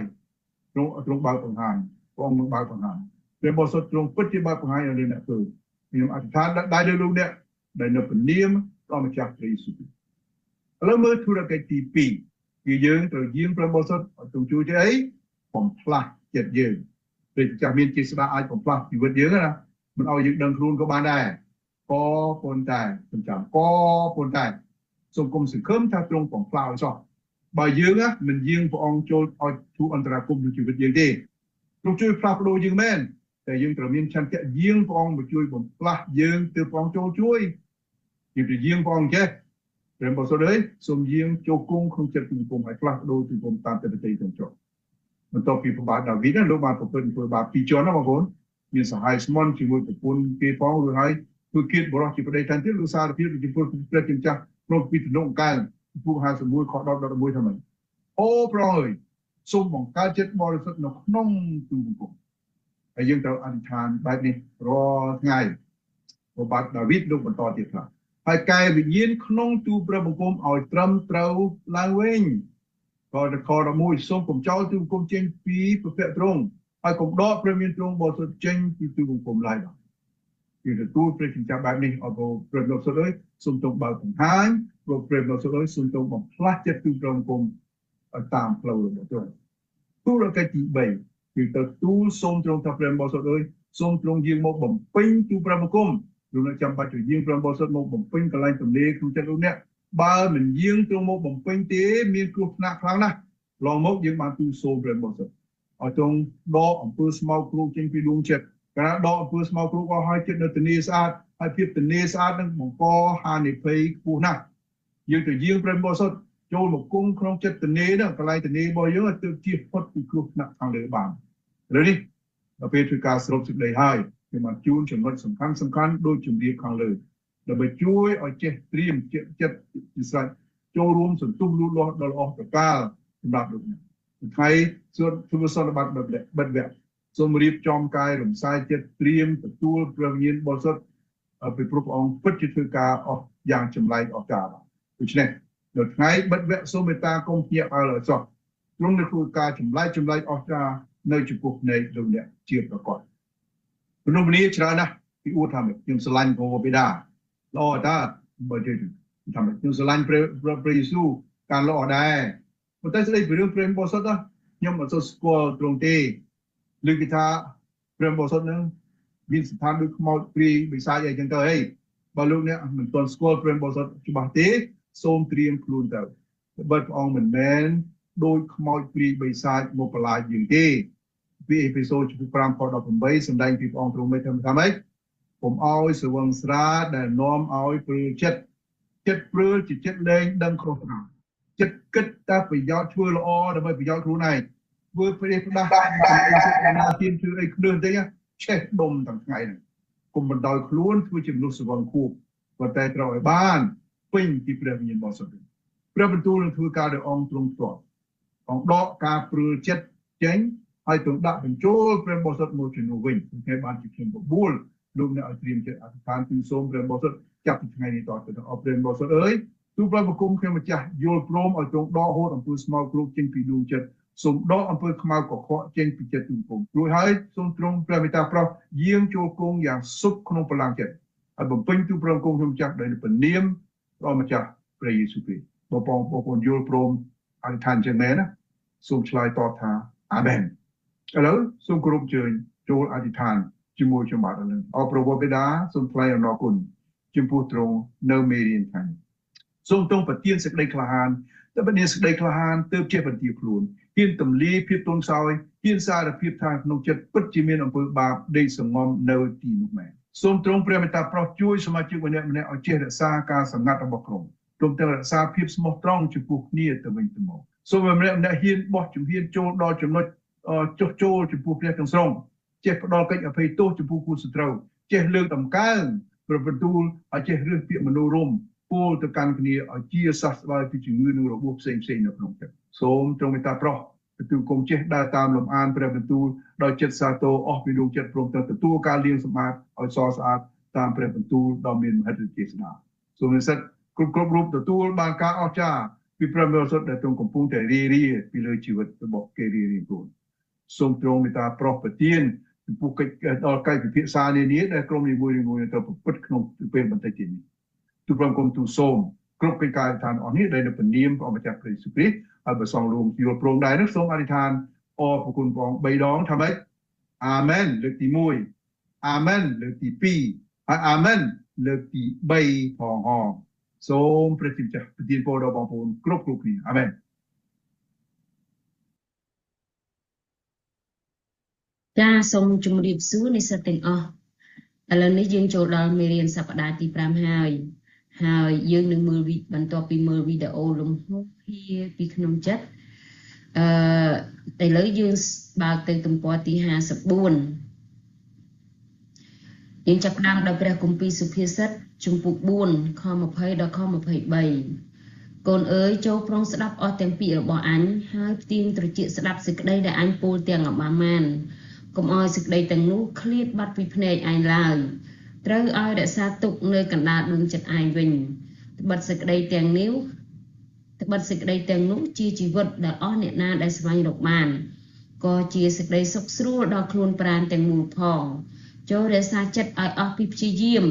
ទ្រង់បើកបង្ហាញព្រះអង្គនឹងបើកបង្ហាញព្រះបរិសុទ្ធទ្រង់ពិតជាបើកបង្ហាញឲ្យលោកអ្នកឃើញខ្ញុំអធិដ្ឋានដាក់ដៃលើលោកអ្នកដែលនៅព្រះនាមព្រះម្ចាស់ព្រះយេស៊ូវឥឡូវមើលធុរកិច្ចទី2គឺយើងត្រូវយាងព្រះបរិសុទ្ធឲ្យទ្រង់ជួយជាអីបំផ្លាស់ចិត្តយើងព្រះម្ចាស់មានចេស្តាអាចបំផ្លាស់ជីវិតយើងណាមិនឲ្យយើងដឹងខ្លួនក៏បានដែរក៏ប៉ុន្តែខ្ញុំចាំក៏ប៉ុន្តែសូមគុំសង្ឃឹមថាទ្រង់បំផ្លាស់ឲ្យសោះបើយើងណាមិនយាងព្រះអង្គចូលឲ្យទូអន្តរាគមន៍ក្នុងជីវិតយើងទេទ្រង់ជួយផ្លាស់ប្ដូរយើងមែនតែយើងត្រូវមានឆន្ទៈយាងព្រះអង្គមកជួយបំផ្លាស់យើងទើបព្រះអង្គចូលជួយយើងទៅយាងព្រះអង្គចេះព្រះបរិសុទ្ធអើយសូមយាងចូលគង់ក្នុងចិត្តទូបង្គំឲ្យផ្លាស់ប្ដូរទូបង្គំតាមតែប្រតិទងចុះបន្ទាប់ពីព្រះបាទដាវីតលោកបានប្រព្រឹត្តអំពើបាបពីរជាន់ណាបងប្អូនមានសហាយស្មន់ជាមួយប្រពន្ធគេផងរួចហើយធ្វើគៀតបរោះជាប្តីថែមទៀតលោកសារភាពចំពោះព្រះជាម្ចាស់ក្នុងពីទំនុកអង្កែពូ51ខ10ដល់11ថាម៉េចអូព្រះអើយសូមបង្កើតចិត្តបរិសុទ្ធនៅក្នុងទូបង្គំហើយយើងត្រូវអធិដ្ឋានបែបនេះរាល់ថ្ងៃព្រះបាទដាវីតលោកបន្តទៀតថាហើយកែវិញ្ញាណក្នុងទូព្រះបង្គំឲ្យត្រឹមត្រូវឡើងវិញក៏ខ11សូមកុំចោលទូបង្គំចេញពីព្រះភ័ក្ត្រទ្រង់ហើយកុំដកព្រះមានទ្រង់បរិសុទ្ធចេញពីទូបង្គំឡើយបាទគឺទទួលព្រះជាម្ចាស់បែបនេះអរព្រះបរិសុទ្ធអើយសូមទ្រង់បើកបង្ហាញព្រោះព្រះបរិសុទ្ធអើយសូមទ្រង់បំផ្លាស់ចិត្តទូព្រះបង្គំឲ្យតាមផ្លូវរបស់ទ្រង់ទូរកិច្ចទី3គឺទៅទូលសូមទ្រង់ថាព្រះបរិសុទ្ធអើយសូមទ្រង់យាងមកបំពេញទូព្រះបង្គំលោកអ្នកចាំបាច់ទៅយាងព្រះបរិសុទ្ធមកបំពេញកន្លែងទំនេរក្នុងចិត្តលោកអ្នកបើមិនយាងទ្រង់មកបំពេញទេមានគ្រោះថ្នាក់ខ្លាំងណាស់ឡងមកយើងបានទូលសូមព្រះបរិសុទ្ធឲ្យទ្រង់ដកអំពើស្មោកគ្រោកចេញពីដួងចិត្តកាលដកអំពើស្មោកគ្រោកអស់ហើយចិត្តនៅទនីស្អាតហើយភាពទនីស្អាតនឹងបង្កហានិភ័យខ្ពស់ណាស់យើងទៅយាងព្រះបរិសុទ្ធចូលមកគង់ក្នុងចិត្តទនីហ្នឹងកន្លែងទនីរបស់យើងទើបជៀសផុតពីគ្រោះថ្នាក់ខាងលើបានឥឡូវនេះដល់ពេលធ្វើការសរុបសេចក្តីហើយខ្ញុំបានជូនចំណុចសំខាន់សំខាន់ដូចជំរាបខាងលើដើម្បីជួយឲ្យចេះត្រៀមចិត្តជាស្រេចចូលរួមសន្ទុះលូតលាស់ដល់អស់ប្រការសម្រាប់លោកអ្នកថ្ងៃសួតធ្វើសន្និបាតបិទវគ្គសូមរៀបចំកាយរំសាយចិត្តត្រៀមទទួលព្រះវិញ្ញាណបរិសុទ្ធពីព្រោះព្រះអង្គពិតជាធ្វើការអស់យ៉ាងចម្លែកអស្ចារ្យដូច្នេះនៅថ្ងៃបិទវគ្គសូមមេត្តាកុំភ្ញាក់ផ្អើលឲ្យសោះទ្រង់នឹងធ្វើការចម្លែកចម្លែកអស្ចារ្យនៅចំពោះភ្នែកលោកអ្នកជាប្រកបមនុស្សម្នាច្រើនណាស់ពីអួតថាខ្ញុំស្រឡាញ់ព្រះបិតាល្អតាបើជឿថាខ្ញុំស្រឡាញ់ព្រះយេស៊ូវការល្អដែរប៉ុន្តែស្ដីពីរឿងព្រះបរិសុទ្ធខ្ញុំអត់សូវស្គាល់ទ្រង់ទេឬគេថាព្រះបរិសុទ្ធនឹងមានស្ថានដូចខ្មោចព្រាយបិសាចអីចឹងទៅហីបើលោកអ្នកមិនទាន់ស្គាល់ព្រះបរិសុទ្ធច្បាស់ទេសូមត្រៀមខ្លួនទៅបើព្រះអង្គមិនមែនដូចខ្មោចព្រាយបិសាចមកបន្លាចយើងទេពីអេពីសូតជំពូក5ខ18សម្ដែងពីព្រះអង្គទ្រង់មេថាម៉េចកុំឲ្យស្រវឹងស្រាដែលនាំឲ្យព្រើលចិត្តចិត្តព្រើលជាចិត្តលែងដឹងខុសត្រូវចិត្តគិតតែប្រយោជន៍ធ្វើល្អដើម្បីប្រយោជន៍ខ្លួនឯងធ្វើប្រេះផ្ដាស់សម្ណាទៀនធ្វើអីគ្លឿនតិចឆេះដុំទាំងថ្ងៃហ្នឹងគុំបណ្ដោយខ្លួនធ្វើជាមនុស្សស្រវឹងខួបប៉ុន្តែត្រូវឲ្យបានពេញពីព្រះវិញ្ញាណបរិសុទ្ធព្រះបន្ទូលនឹងធ្វើការដោយអង្គទ្រង់ផ្ទាល់អង្គដកការព្រើលចិត្តចេញហើយទ្រង់ដាក់បញ្ចូលព្រះបរិសុទ្ធមកជំនួសវិញថ្ងៃបានជាខ្ញុំបបួលលោកអ្នកឲ្យត្រៀមចិត្តអធិដ្ឋានទូលសូមព្រះបរិសុទ្ធចាប់ពីថ្ងៃនេះតទៅអរព្រះបរិសុទ្ធអើយទូលព្រះបង្គំខ្ញុំម្ចាស់យល់ព្រមឲ្យទ្រង់ដកហូតអំពើស្មោកគ្រោកចេញពីដួងចិត្តសូមដកអំពើខ្មៅកខ្វក់ចេញពីចិត្តទូលបង្គំរួចហើយសូមទ្រង់ព្រះមេត្តាប្រោសយាងចូលគង់យ៉ាងសុខក្នុងកម្លាំងចិត្តហើយបំពេញទូលព្រះបង្គំខ្ញុំម្ចាស់ដោយព្រះនាមព្រះម្ចាស់ព្រះយេស៊ូវគ្រីស្ទបងប្អូនយល់ព្រមអធិដ្ឋានចឹងមែនណាសូមឆ្លើយតបថាអាមែនឥឡូវសូមគោរពអញ្ជើញចូលអធិដ្ឋានជាមួយខ្ញុំបាទឥឡូវអរព្រះបិតាសូមថ្លែងអំណរគុណចំពោះទ្រង់នៅមេរៀនថ្ងៃនេះសូមទ្រង់ប្រទានសេចក្តីក្លាហានតែបើមានសេចក្តីក្លាហានទើបចេះបន្ទាបខ្លួនហ៊ានទម្លាយភាពទន់ខ្សោយហ៊ានសារភាពថាក្នុងចិត្តពិតជាមានអំពើបាបដេកសងំនៅទីនោះមែនសូមទ្រង់ព្រះមេត្តាប្រោសជួយសមាជិកម្នាក់ម្នាក់ឲ្យចេះរក្សាការសម្ងាត់របស់ក្រុមព្រមទាំងរក្សាភាពស្មោះត្រង់ចំពោះគ្នាទៅវិញទៅមកសូមឲ្យម្នាក់ម្នាក់ហ៊ានបោះជំហានចូលដល់ចំណុចចុះចូលចំពោះព្រះទាំងស្រុង ចេះផ្ដល់កិច្ចអភ័យទោសចំពោះគូសត្រូវចេះលើកតម្កើងព្រះបន្ទូលឲ្យចេះរើសពាក្យមនោរម្យពោលទៅកាន់គ្នាឲ្យជាសះស្បើយពីជំងឺនិងរបួសផ្សេងផ្សេងនៅក្នុងចិត្តសូមទ្រង់មេត្តាប្រោះទទួលគុំចេះដើរតាមលំអានព្រះបន្ទូលដោយចិត្តសាទរអស់ពីដួងចិត្តព្រមទាំងទទួលការលាងសម្អាតឲ្យសស្អាតតាមព្រះបន្ទូលដ៏មានមហិទ្ធិទេសនាសូមនិស្សិតគ្រប់គ្រប់រូបទទួលបានការអស្ចារ្យពីព្រះបរិសុទ្ធដែលទ្រង់កំពុងតែរីរាពីលើជីវិតរបស់គេរៀងៗខ្លួនសូមទ្រង់មេត្តាប្រោះប្រទានចំពោះកិច្ចដល់កិច្ចពិភាក្សានានាដែលក្រុមនីមួយៗត្រូវប្រព្រឹត្តក្នុងពេលបន្តិចទៀតនេះទូប្រមគុំទូសូមគ្រប់កិច្ចការអធិដ្ឋានអស់នេះដែលនៅព្រះនាមព្រះម្ចាស់ព្រះយេស៊ូវគ្រីស្ទហើយបើសងរួមយល់ព្រមដែរនោះសូមអធិដ្ឋានអរព្រគុណព្រះអង្គ3ដងថាម៉េចអាមែនលើកទី1អាមែនលើកទី2ហើយអាមែនលើកទី3ផងហងសូមព្រះជាម្ចាស់ប្រទានពរដល់បងប្អូនគ្រប់គ្រប់គ្នាអាមែនចាសូមជម្រាបសួរនិស្សិតទាំងអស់ឥឡូវនេះយើងចូលដល់មេរៀនសប្តាហ៍ទី5ហើយហើយយើងនឹងមើលបន្ទាប់ពីមើលវីដេអូលំហភាពីក្នុងចិត្តឥឡូវយើងបើកទៅទំព័រទី54យើងចាប់ផ្ដើមដោយព្រះគម្ពីរសុភាសិតជំពូក4ខ20ដល់ខ23កូនអើយចូលប្រុងស្ដាប់អស់ទាំងពាក្យរបស់អញហើយផ្ទៀងត្រចៀកស្ដាប់សេចក្តីដែលអញពោលទាំងអបាមានកុំឲ្យសេចក្តីទាំងនោះឃ្លាតបាត់ពីភ្នែកឯងឡើយត្រូវឲ្យរក្សាទុកនៅកណ្ដាលដួងចិត្តឯងវិញត្បិតសេចក្តីទាំងនេះត្បិតសេចក្តីទាំងនោះជាជីវិតដែលអស់អ្នកណាដែលស្វែងរកបានក៏ជាសេចក្តីសុខស្រួលដល់ខ្លួនប្រាណទាំងមូលផងចូលរក្សាចិត្តឲ្យអស់ពីព្យាយាម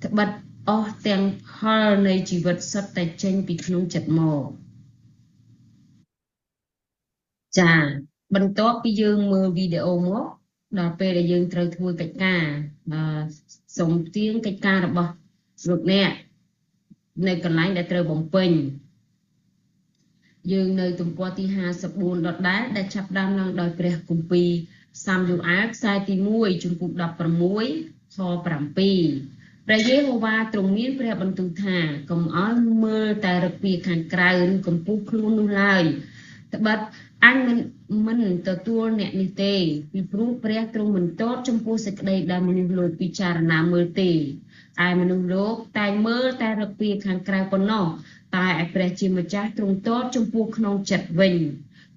ត្បិតអស់ទាំងផលនៃជីវិតសុទ្ធតែចេញពីក្នុងចិត្តមកចាបន្ទាប់ពីយើងមើលវីដេអូមកដល់ពេលដែលយើងត្រូវធ្វើកិច្ចការសូមផ្ទៀងកិច្ចការរបស់លោកអ្នកនៅកន្លែងដែលត្រូវបំពេញយើងនៅទំព័រទី54ដដែលដែលចាប់ផ្ដើមឡើងដោយព្រះគម្ពីរសាមយូអែលខ្សែទី1ជំពូក16ខ7ព្រះយេហូវ៉ាទ្រង់មានព្រះបន្ទូលថាកុំឲ្យមើលតែរឹកពីខាងក្រៅឬកម្ពស់ខ្លួននោះឡើយត្បិតអញមិនទទួលអ្នកនេះទេពីព្រោះព្រះទ្រង់មិនទតចំពោះសេចក្តីដែលមនុស្សលោកពិចារណាមើលទេឯមនុស្សលោកតែមើលតែរឹកពីខាងក្រៅប៉ុណ្ណោះតែឯព្រះជាម្ចាស់ទ្រង់ទតចំពោះក្នុងចិត្តវិញ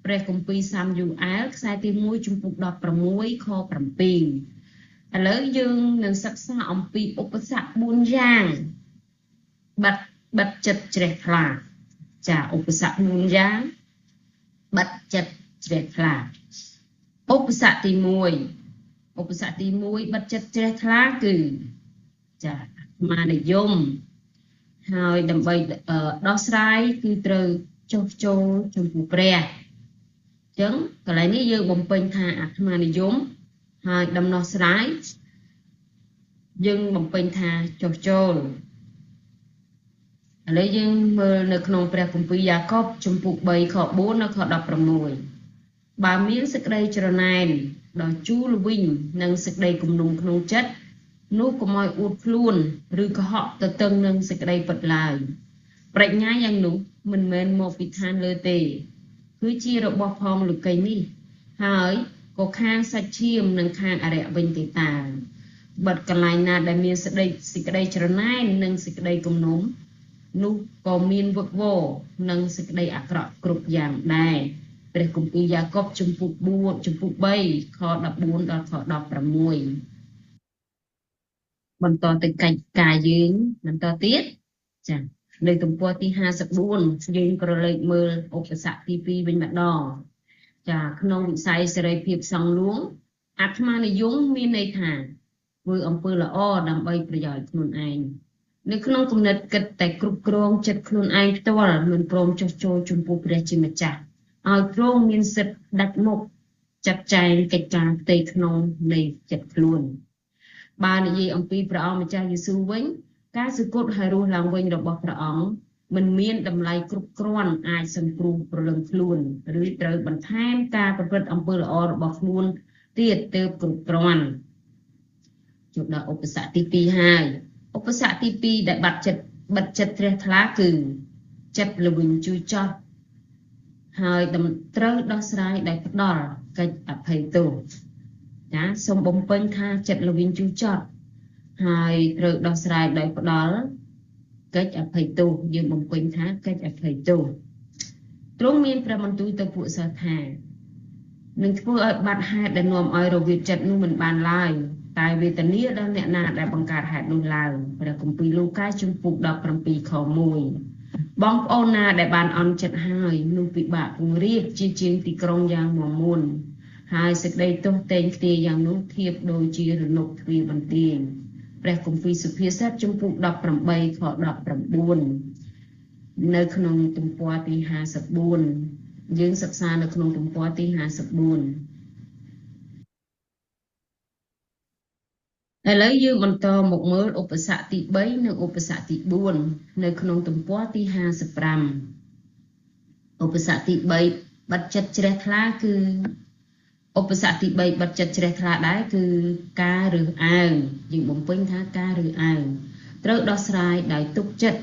ព្រះគម្ពីរសាមយូអែលខ្សែទី1ជំពូក16ខ7ឥឡូវយើងនឹងសិក្សាអំពីឧបសគ្គ4យ៉ាងបិទចិត្តជ្រះថ្លាចាឧបសគ្គ4យ៉ាងបិទចិត្តជ្រះថ្លាឧបសគ្គទី1ឧបសគ្គទី1បិទចិត្តជ្រះថ្លាគឺចាអាត្មានិយមហើយដើម្បីដោះស្រាយគឺត្រូវចុះចូលចំពោះព្រះអញ្ចឹងកន្លែងនេះយើងបំពេញថាអាត្មានិយមហើយដំណោះស្រាយយើងបំពេញថាចុះចូលឥឡូវយើងមើលនៅក្នុងព្រះគម្ពីរយ៉ាកុបជំពូក3ខ4ដល់ខ16បើមានសេចក្តីច្រណែនដ៏ជូរល្វីងនិងសេចក្តីគំនុំក្នុងចិត្តនោះកុំឲ្យអួតខ្លួនឬកុហកទៅតឹងនឹងសេចក្តីពិតឡើយប្រាជ្ញាយ៉ាងនោះមិនមែនមកពីឋានលើទេគឺជារបស់ផងលោកីនេះហើយក៏ខាងសាច់ឈាមនិងខាងអរិយវិញទេតាបិទកន្លែងណាដែលមានសេចក្តីច្រណែននិងសេចក្តីគំនុំនោះក៏មានវឹកវរនិងសេចក្តីអាក្រក់គ្រប់យ៉ាងដែរព្រះគម្ពីរយ៉ាកុបជំពូក4ជំពូក3ខ14ដល់ខ16បន្តទៅកិច្ចការយើងបន្តទៀតចានៅទំព័រទី54យើងក្រឡេកមើលឧបសគ្គទី2វិញម្ដងចាក្នុងវិស័យសេរីភាពសង្ឃលួងអាត្មានិយមមានន័យថាធ្វើអំពើល្អដើម្បីប្រយោជន៍ខ្លួនឯងនៅក្នុងគំនិតគិតតែគ្រប់គ្រងចិត្តខ្លួនឯងផ្ទាល់មិនព្រមចុះចូលចំពោះព្រះជាម្ចាស់ឲ្យទ្រង់មានសិទ្ធិដាច់មុខចាត់ចែងកិច្ចការផ្ទៃក្នុងនៃចិត្តខ្លួនបើនិយាយអំពីព្រះអង្គម្ចាស់យេស៊ូវវិញការសគត់ហើយរស់ឡើងវិញរបស់ព្រះអង្គមិនមានតម្លៃគ្រប់គ្រាន់អាចសង្គ្រោះព្រលឹងខ្លួនឬត្រូវបន្ថែមការប្រព្រឹត្តអំពើល្អរបស់ខ្លួនទៀតទើបគ្រប់គ្រាន់ជួបដល់ឧបសគ្គទី2ហើយឧបសគ្គទី2ដែលបាត់ចិត្តបិទចិត្តជ្រះថ្លាគឺចិត្តល្វីងជួយចោះហើយត្រូវដោះស្រាយដោយផ្ដល់កិច្ចអភ័យទោស ចាសូមបំពេញថាចិត្តល្វីងជូរចត់ហើយត្រូវដោះស្រាយដោយផ្ដល់កិច្ចអភ័យទោសយើងបំពេញថាកិច្ចអភ័យទោសទ្រង់មានព្រះបន្ទូលទៅពួកសិស្សថានឹងធ្វើឲ្យបាត់ហេតុដែលនាំឲ្យរវាចចិត្តនោះមិនបានឡើយតែវេទនាដល់អ្នកណាដែលបង្កើតហេតុនោះឡើងព្រះគម្ពីរលូកាជំពូក17ខ1បងប្អូនណាដែលបានអន់ចិត្តហើយនោះពិបាកពង្រៀបជាជាងទីក្រុងយ៉ាងមាំមួនហើយសេចក្តីទោសទែងគ្នាយ៉ាងនោះធៀបដូចជារនុកទ្វារបន្ទាយព្រះគម្ពីរសុភាសិតជំពូក18ខ19នៅក្នុងទំព័រទី54យើងសិក្សានៅក្នុងទំព័រទី54ឥឡូវយើងបន្តមកមើលឧបសគ្គទី3និងឧបសគ្គទី4នៅក្នុងទំព័រទី55ឧបសគ្គទី3បិទចិត្តជ្រះថ្លាគឺឧបសគ្គទី3បិទចិត្តជ្រះថ្លាដែរគឺការរើសអើងយើងបំពេញថាការរើសអើងត្រូវដោះស្រាយដោយទុកចិត្ត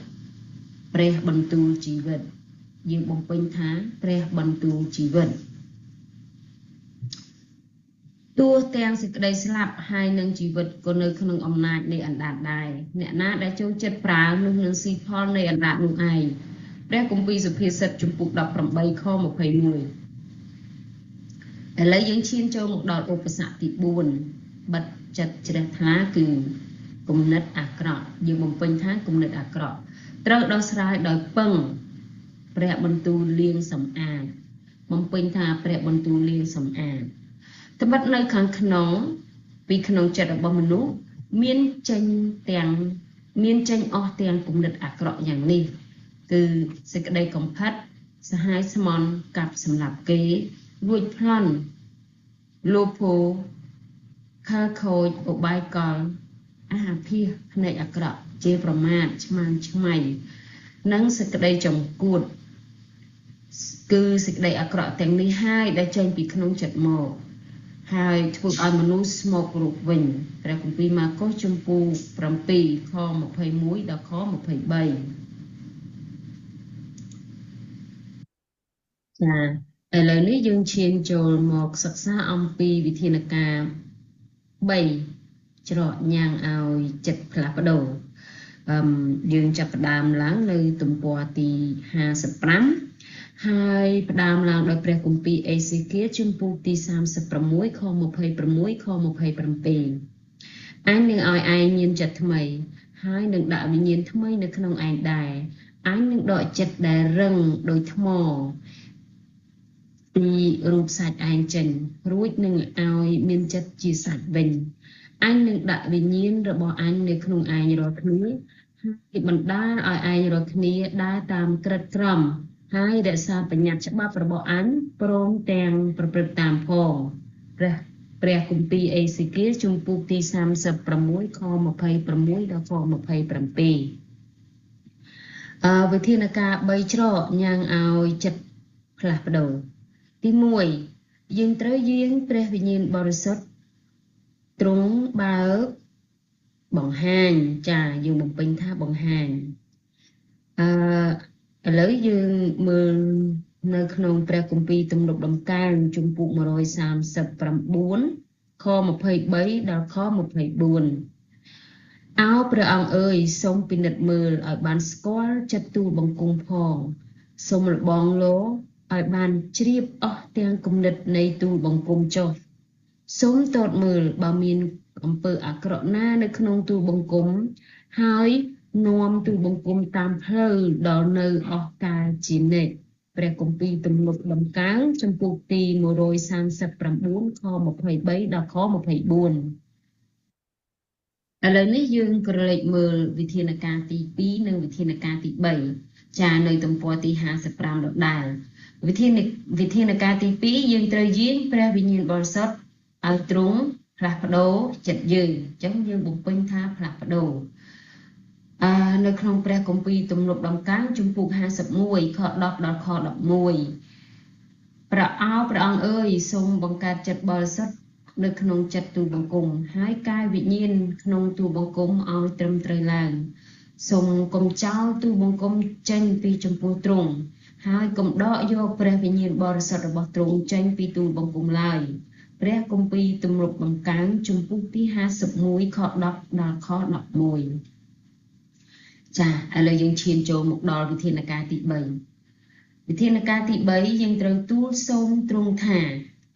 ព្រះបន្ទូលជីវិតយើងបំពេញថាព្រះបន្ទូលជីវិតទោះទាំងសេចក្តីស្លាប់ហើយនឹងជីវិតក៏នៅក្នុងអំណាចនៃអណ្ដាតដែរអ្នកណាដែលចូលចិត្តប្រើនោះនឹងស៊ីផលនៃអណ្ដាតនោះឯងព្រះគម្ពីរសុភាសិតជំពូក18ខ21ឥឡូវយើងឈានចូលមកដល់ឧបសគ្គទី4បិទចិត្តជ្រះថ្លាគឺគំនិតអាក្រក់យើងបំពេញថាគំនិតអាក្រក់ត្រូវដោះស្រាយដោយពឹងព្រះបន្ទូលលាងសម្អាតបំពេញថាព្រះបន្ទូលលាងសម្អាតត្បិតនៅខាងក្នុងពីក្នុងចិត្តរបស់មនុស្សមានចេញអស់ទាំងគំនិតអាក្រក់យ៉ាងនេះគឺសេចក្តីកំផិតសហាយស្មន់កាប់សម្លាប់គេលួចប្លន់លោភោខើខូចឧបាយកលអាហាភាសភ្នែកអាក្រក់ជាប្រមាទឆ្មាងឆ្មៃនិងសេចក្តីចំគួតគឺសេចក្តីអាក្រក់ទាំងនេះហើយដែលចេញពីក្នុងចិត្តមកហើយធ្វើឲ្យមនុស្សស្មោករូបវិញព្រះគម្ពីរម៉ាកុសជំពូក7ខ21ដល់ខ23ចាឥឡូវនេះយើងឈានចូលមកសិក្សាអំពីវិធានការ3ច្រកញ៉ាំងឲ្យចិត្តផ្លាស់ប្ដូរយើងចាប់ផ្ដើមឡើងនៅទំព័រទី55ហើយផ្ដើមឡើងដោយព្រះគម្ពីរអេសេគៀជំពូកទី36ខ26ខ27អញនឹងឲ្យឯងមានចិត្តថ្មីហើយនឹងដាក់វិញ្ញាណថ្មីនៅក្នុងឯងដែរអញនឹងដកចិត្តដែលរឹងដូចថ្មពីរូបសាច់ឯងចេញរួចនឹងឲ្យមានចិត្តជាសាច់វិញអញនឹងដាក់វិញ្ញាណរបស់អញនៅក្នុងឯងរាល់គ្នាហើយបណ្ដាលឲ្យឯងរាល់គ្នាដើរតាមក្រិតក្រមហើយរក្សាបញ្ញត្តិច្បាប់របស់អញព្រមទាំងប្រព្រឹត្តតាមផងព្រះគម្ពីរអេសេគៀជំពូកទី36ខ26ដល់ខ27វិធានការ3ច្រកញ៉ាំងឲ្យចិត្តផ្លាស់ប្ដូរទី1យើងត្រូវយាងព្រះវិញ្ញាណបរិសុទ្ធទ្រង់បើកបង្ហាញចាយើងបំពេញថាបង្ហាញឥឡូវយើងមើលនៅក្នុងព្រះគម្ពីរទំនុកដំកើងជំពូក139ខ23ដល់ខ24អោព្រះអង្គអើយសូមពិនិត្យមើលឲ្យបានស្គាល់ចិត្តទូលបង្គំផងសូមលបងលោឲ្យបានជ្រាបអស់ទាំងគំនិតនៃទូលបង្គំចុះសូមទតមើលបើមានអំពើអាក្រក់ណានៅក្នុងទូលបង្គំហើយនាំទូលបង្គំតាមផ្លូវដល់នៅអស់កាលជានិច្ចព្រះគម្ពីរទំនុកដំកើងចំពោះទី139ខ23ដល់ខ24ឥឡូវនេះយើងក្រឡេកមើលវិធានការទី2និងវិធានការទី3ចានៅទំព័រទី55ដដែលវិធានការទី2យើងត្រូវយាងព្រះវិញ្ញាណបរិសុទ្ធឲ្យទ្រង់ផ្លាស់ប្ដូរចិត្តយើងអញ្ចឹងយើងបំពេញថាផ្លាស់ប្ដូរនៅក្នុងព្រះគម្ពីរទំនុកដំកើងជំពូក51ខ10ដល់ខ11ព្រះអោព្រះអង្គអើយសូមបង្កើតចិត្តបរិសុទ្ធនៅក្នុងចិត្តទូលបង្គំហើយកាយវិញ្ញាណក្នុងទូលបង្គំឲ្យត្រឹមត្រូវឡើងសូមកុំចោលទូលបង្គំចេញពីចំពោះទ្រង់ហើយកុំដកយកព្រះវិញ្ញាណបរិសុទ្ធរបស់ទ្រង់ចេញពីទូលបង្គំឡើយ ព ព្រះគម្ពីរទំនុកបង្កើនជំពូកទី51ខ10ដល់ខ11ចាឥឡូវយើងឈានចូលមកដល់វិធានការទី3វិធានការទី3យើងត្រូវទូលសូមទ្រង់ថា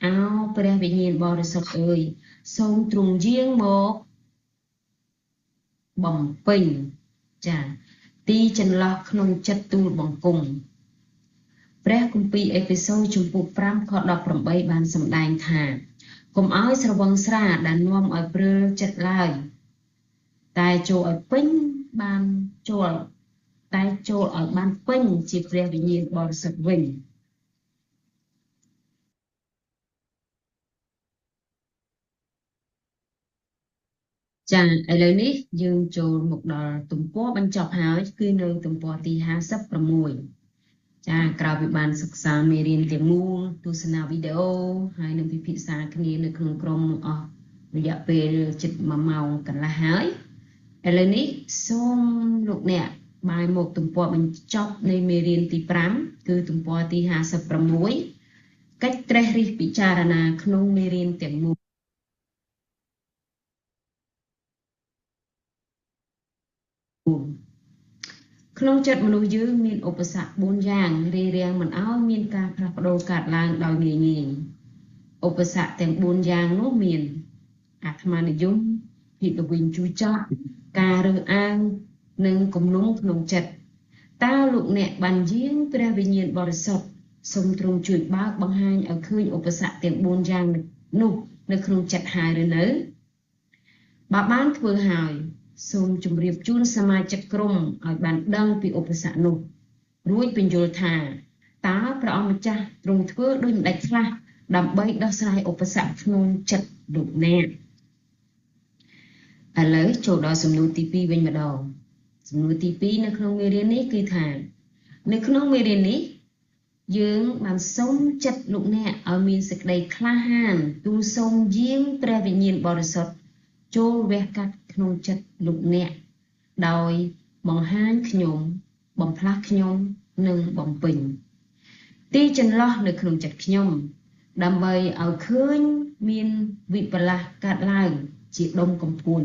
អោព្រះវិញ្ញាណបរិសុទ្ធអើយសូមទ្រង់យាងមកបំពេញចាទីចន្លោះក្នុងចិត្តទូលបង្គំព្រះគម្ពីរអេពីសូជំពូក5ខ18បានសម្ដែងថាកុំឲ្យស្រវឹងស្រាដែលនាំឲ្យព្រើលចិត្តឡើយតែចូលឲ្យពេញបានចូលតែចូលឲ្យបានពេញជាព្រះវិញ្ញាណបរិសុទ្ធវិញចាឥឡូវនេះយើងចូលមកដល់ទំព័របញ្ចប់ហើយគឺនៅទំព័រទី56ចាក្រោយពីបានសិក្សាមេរៀនទាំងមូលទស្សនាវីដេអូហើយនឹងពិភាក្សាគ្នានៅក្នុងក្រុមអស់រយៈពេលជិត1ម៉ោងកន្លះហើយឥឡូវនេះសូមលោកអ្នកបាយមកទំព័របញ្ចប់នៃមេរៀនទី5គឺទំព័រទី56កិច្ចត្រេះរិះពិចារណាក្នុងមេរៀនទាំងមូលក្នុងចិត្តមនុស្សយើងមានឧបសគ្គ4យ៉ាងរារាំងមិនឲ្យមានការផ្លាស់ប្ដូរកើតឡើងដោយងាយងាយឧបសគ្គទាំង4យ៉ាងនោះមានអាត្មានិយមភាពល្វីងជូរចត់ការរើសអើងនិងគំនុំក្នុងចិត្តតើលោកអ្នកបានយាងព្រះវិញ្ញាណបរិសុទ្ធសូមទ្រង់ជួយបើកបង្ហាញឲ្យឃើញឧបសគ្គទាំង4យ៉ាងនោះនៅក្នុងចិត្តហើយឬនៅបើបានធ្វើហើយសូមជម្រាបជូនសមាជិកក្រុមឲ្យបានដឹងពីឧបសគ្គនោះរួចពន្យល់ថាតើព្រះអង្គម្ចាស់ទ្រង់ធ្វើដូចម្តេចខ្លះដើម្បីដោះស្រាយឧបសគ្គក្នុងចិត្តលោកអ្នកឥឡូវចូលដល់សំណួរទី2វិញម្ដងសំណួរទី2នៅក្នុងមេរៀននេះគឺថានៅក្នុងមេរៀននេះយើងបានសូមចិត្តលោកអ្នកឲ្យមានសេចក្តីក្លាហានទូលសូមយាងព្រះវិញ្ញាណបរិសុទ្ធចូលវះកាត់ក្នុងចិត្តលោកអ្នកដោយបង្ហាញខ្ញុំបំផ្លាស់ខ្ញុំនិងបំពេញទីចន្លោះនៅក្នុងចិត្តខ្ញុំដើម្បីឲ្យឃើញមានវិបលាសកើតឡើងជាដុំកំភួន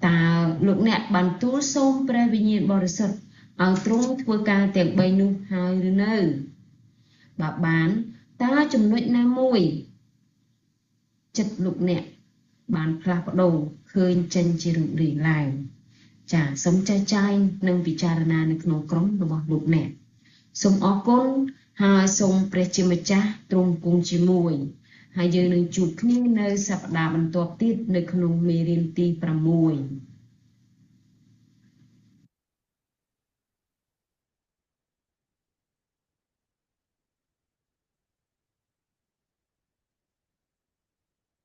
តើលោកអ្នកបានទូលសូមព្រះវិញ្ញាណបរិសុទ្ធឲ្យទ្រង់ធ្វើការទាំង3នោះហើយឬនៅបើបានតើចំណុចណាមួយចិត្តលោកអ្នកបានផ្លាស់ប្ដូរឃើញចេញជារូបរាងឡើងចាសូមចែកចាយនិងពិចារណានៅក្នុងក្រុមរបស់លោកអ្នកសូមអរគុណហើយសូមព្រះជាម្ចាស់ទ្រង់គង់ជាមួយហើយយើងនឹងជួបគ្នានៅសប្តាហ៍បន្ទាប់ទៀតនៅក្នុងមេរៀនទី6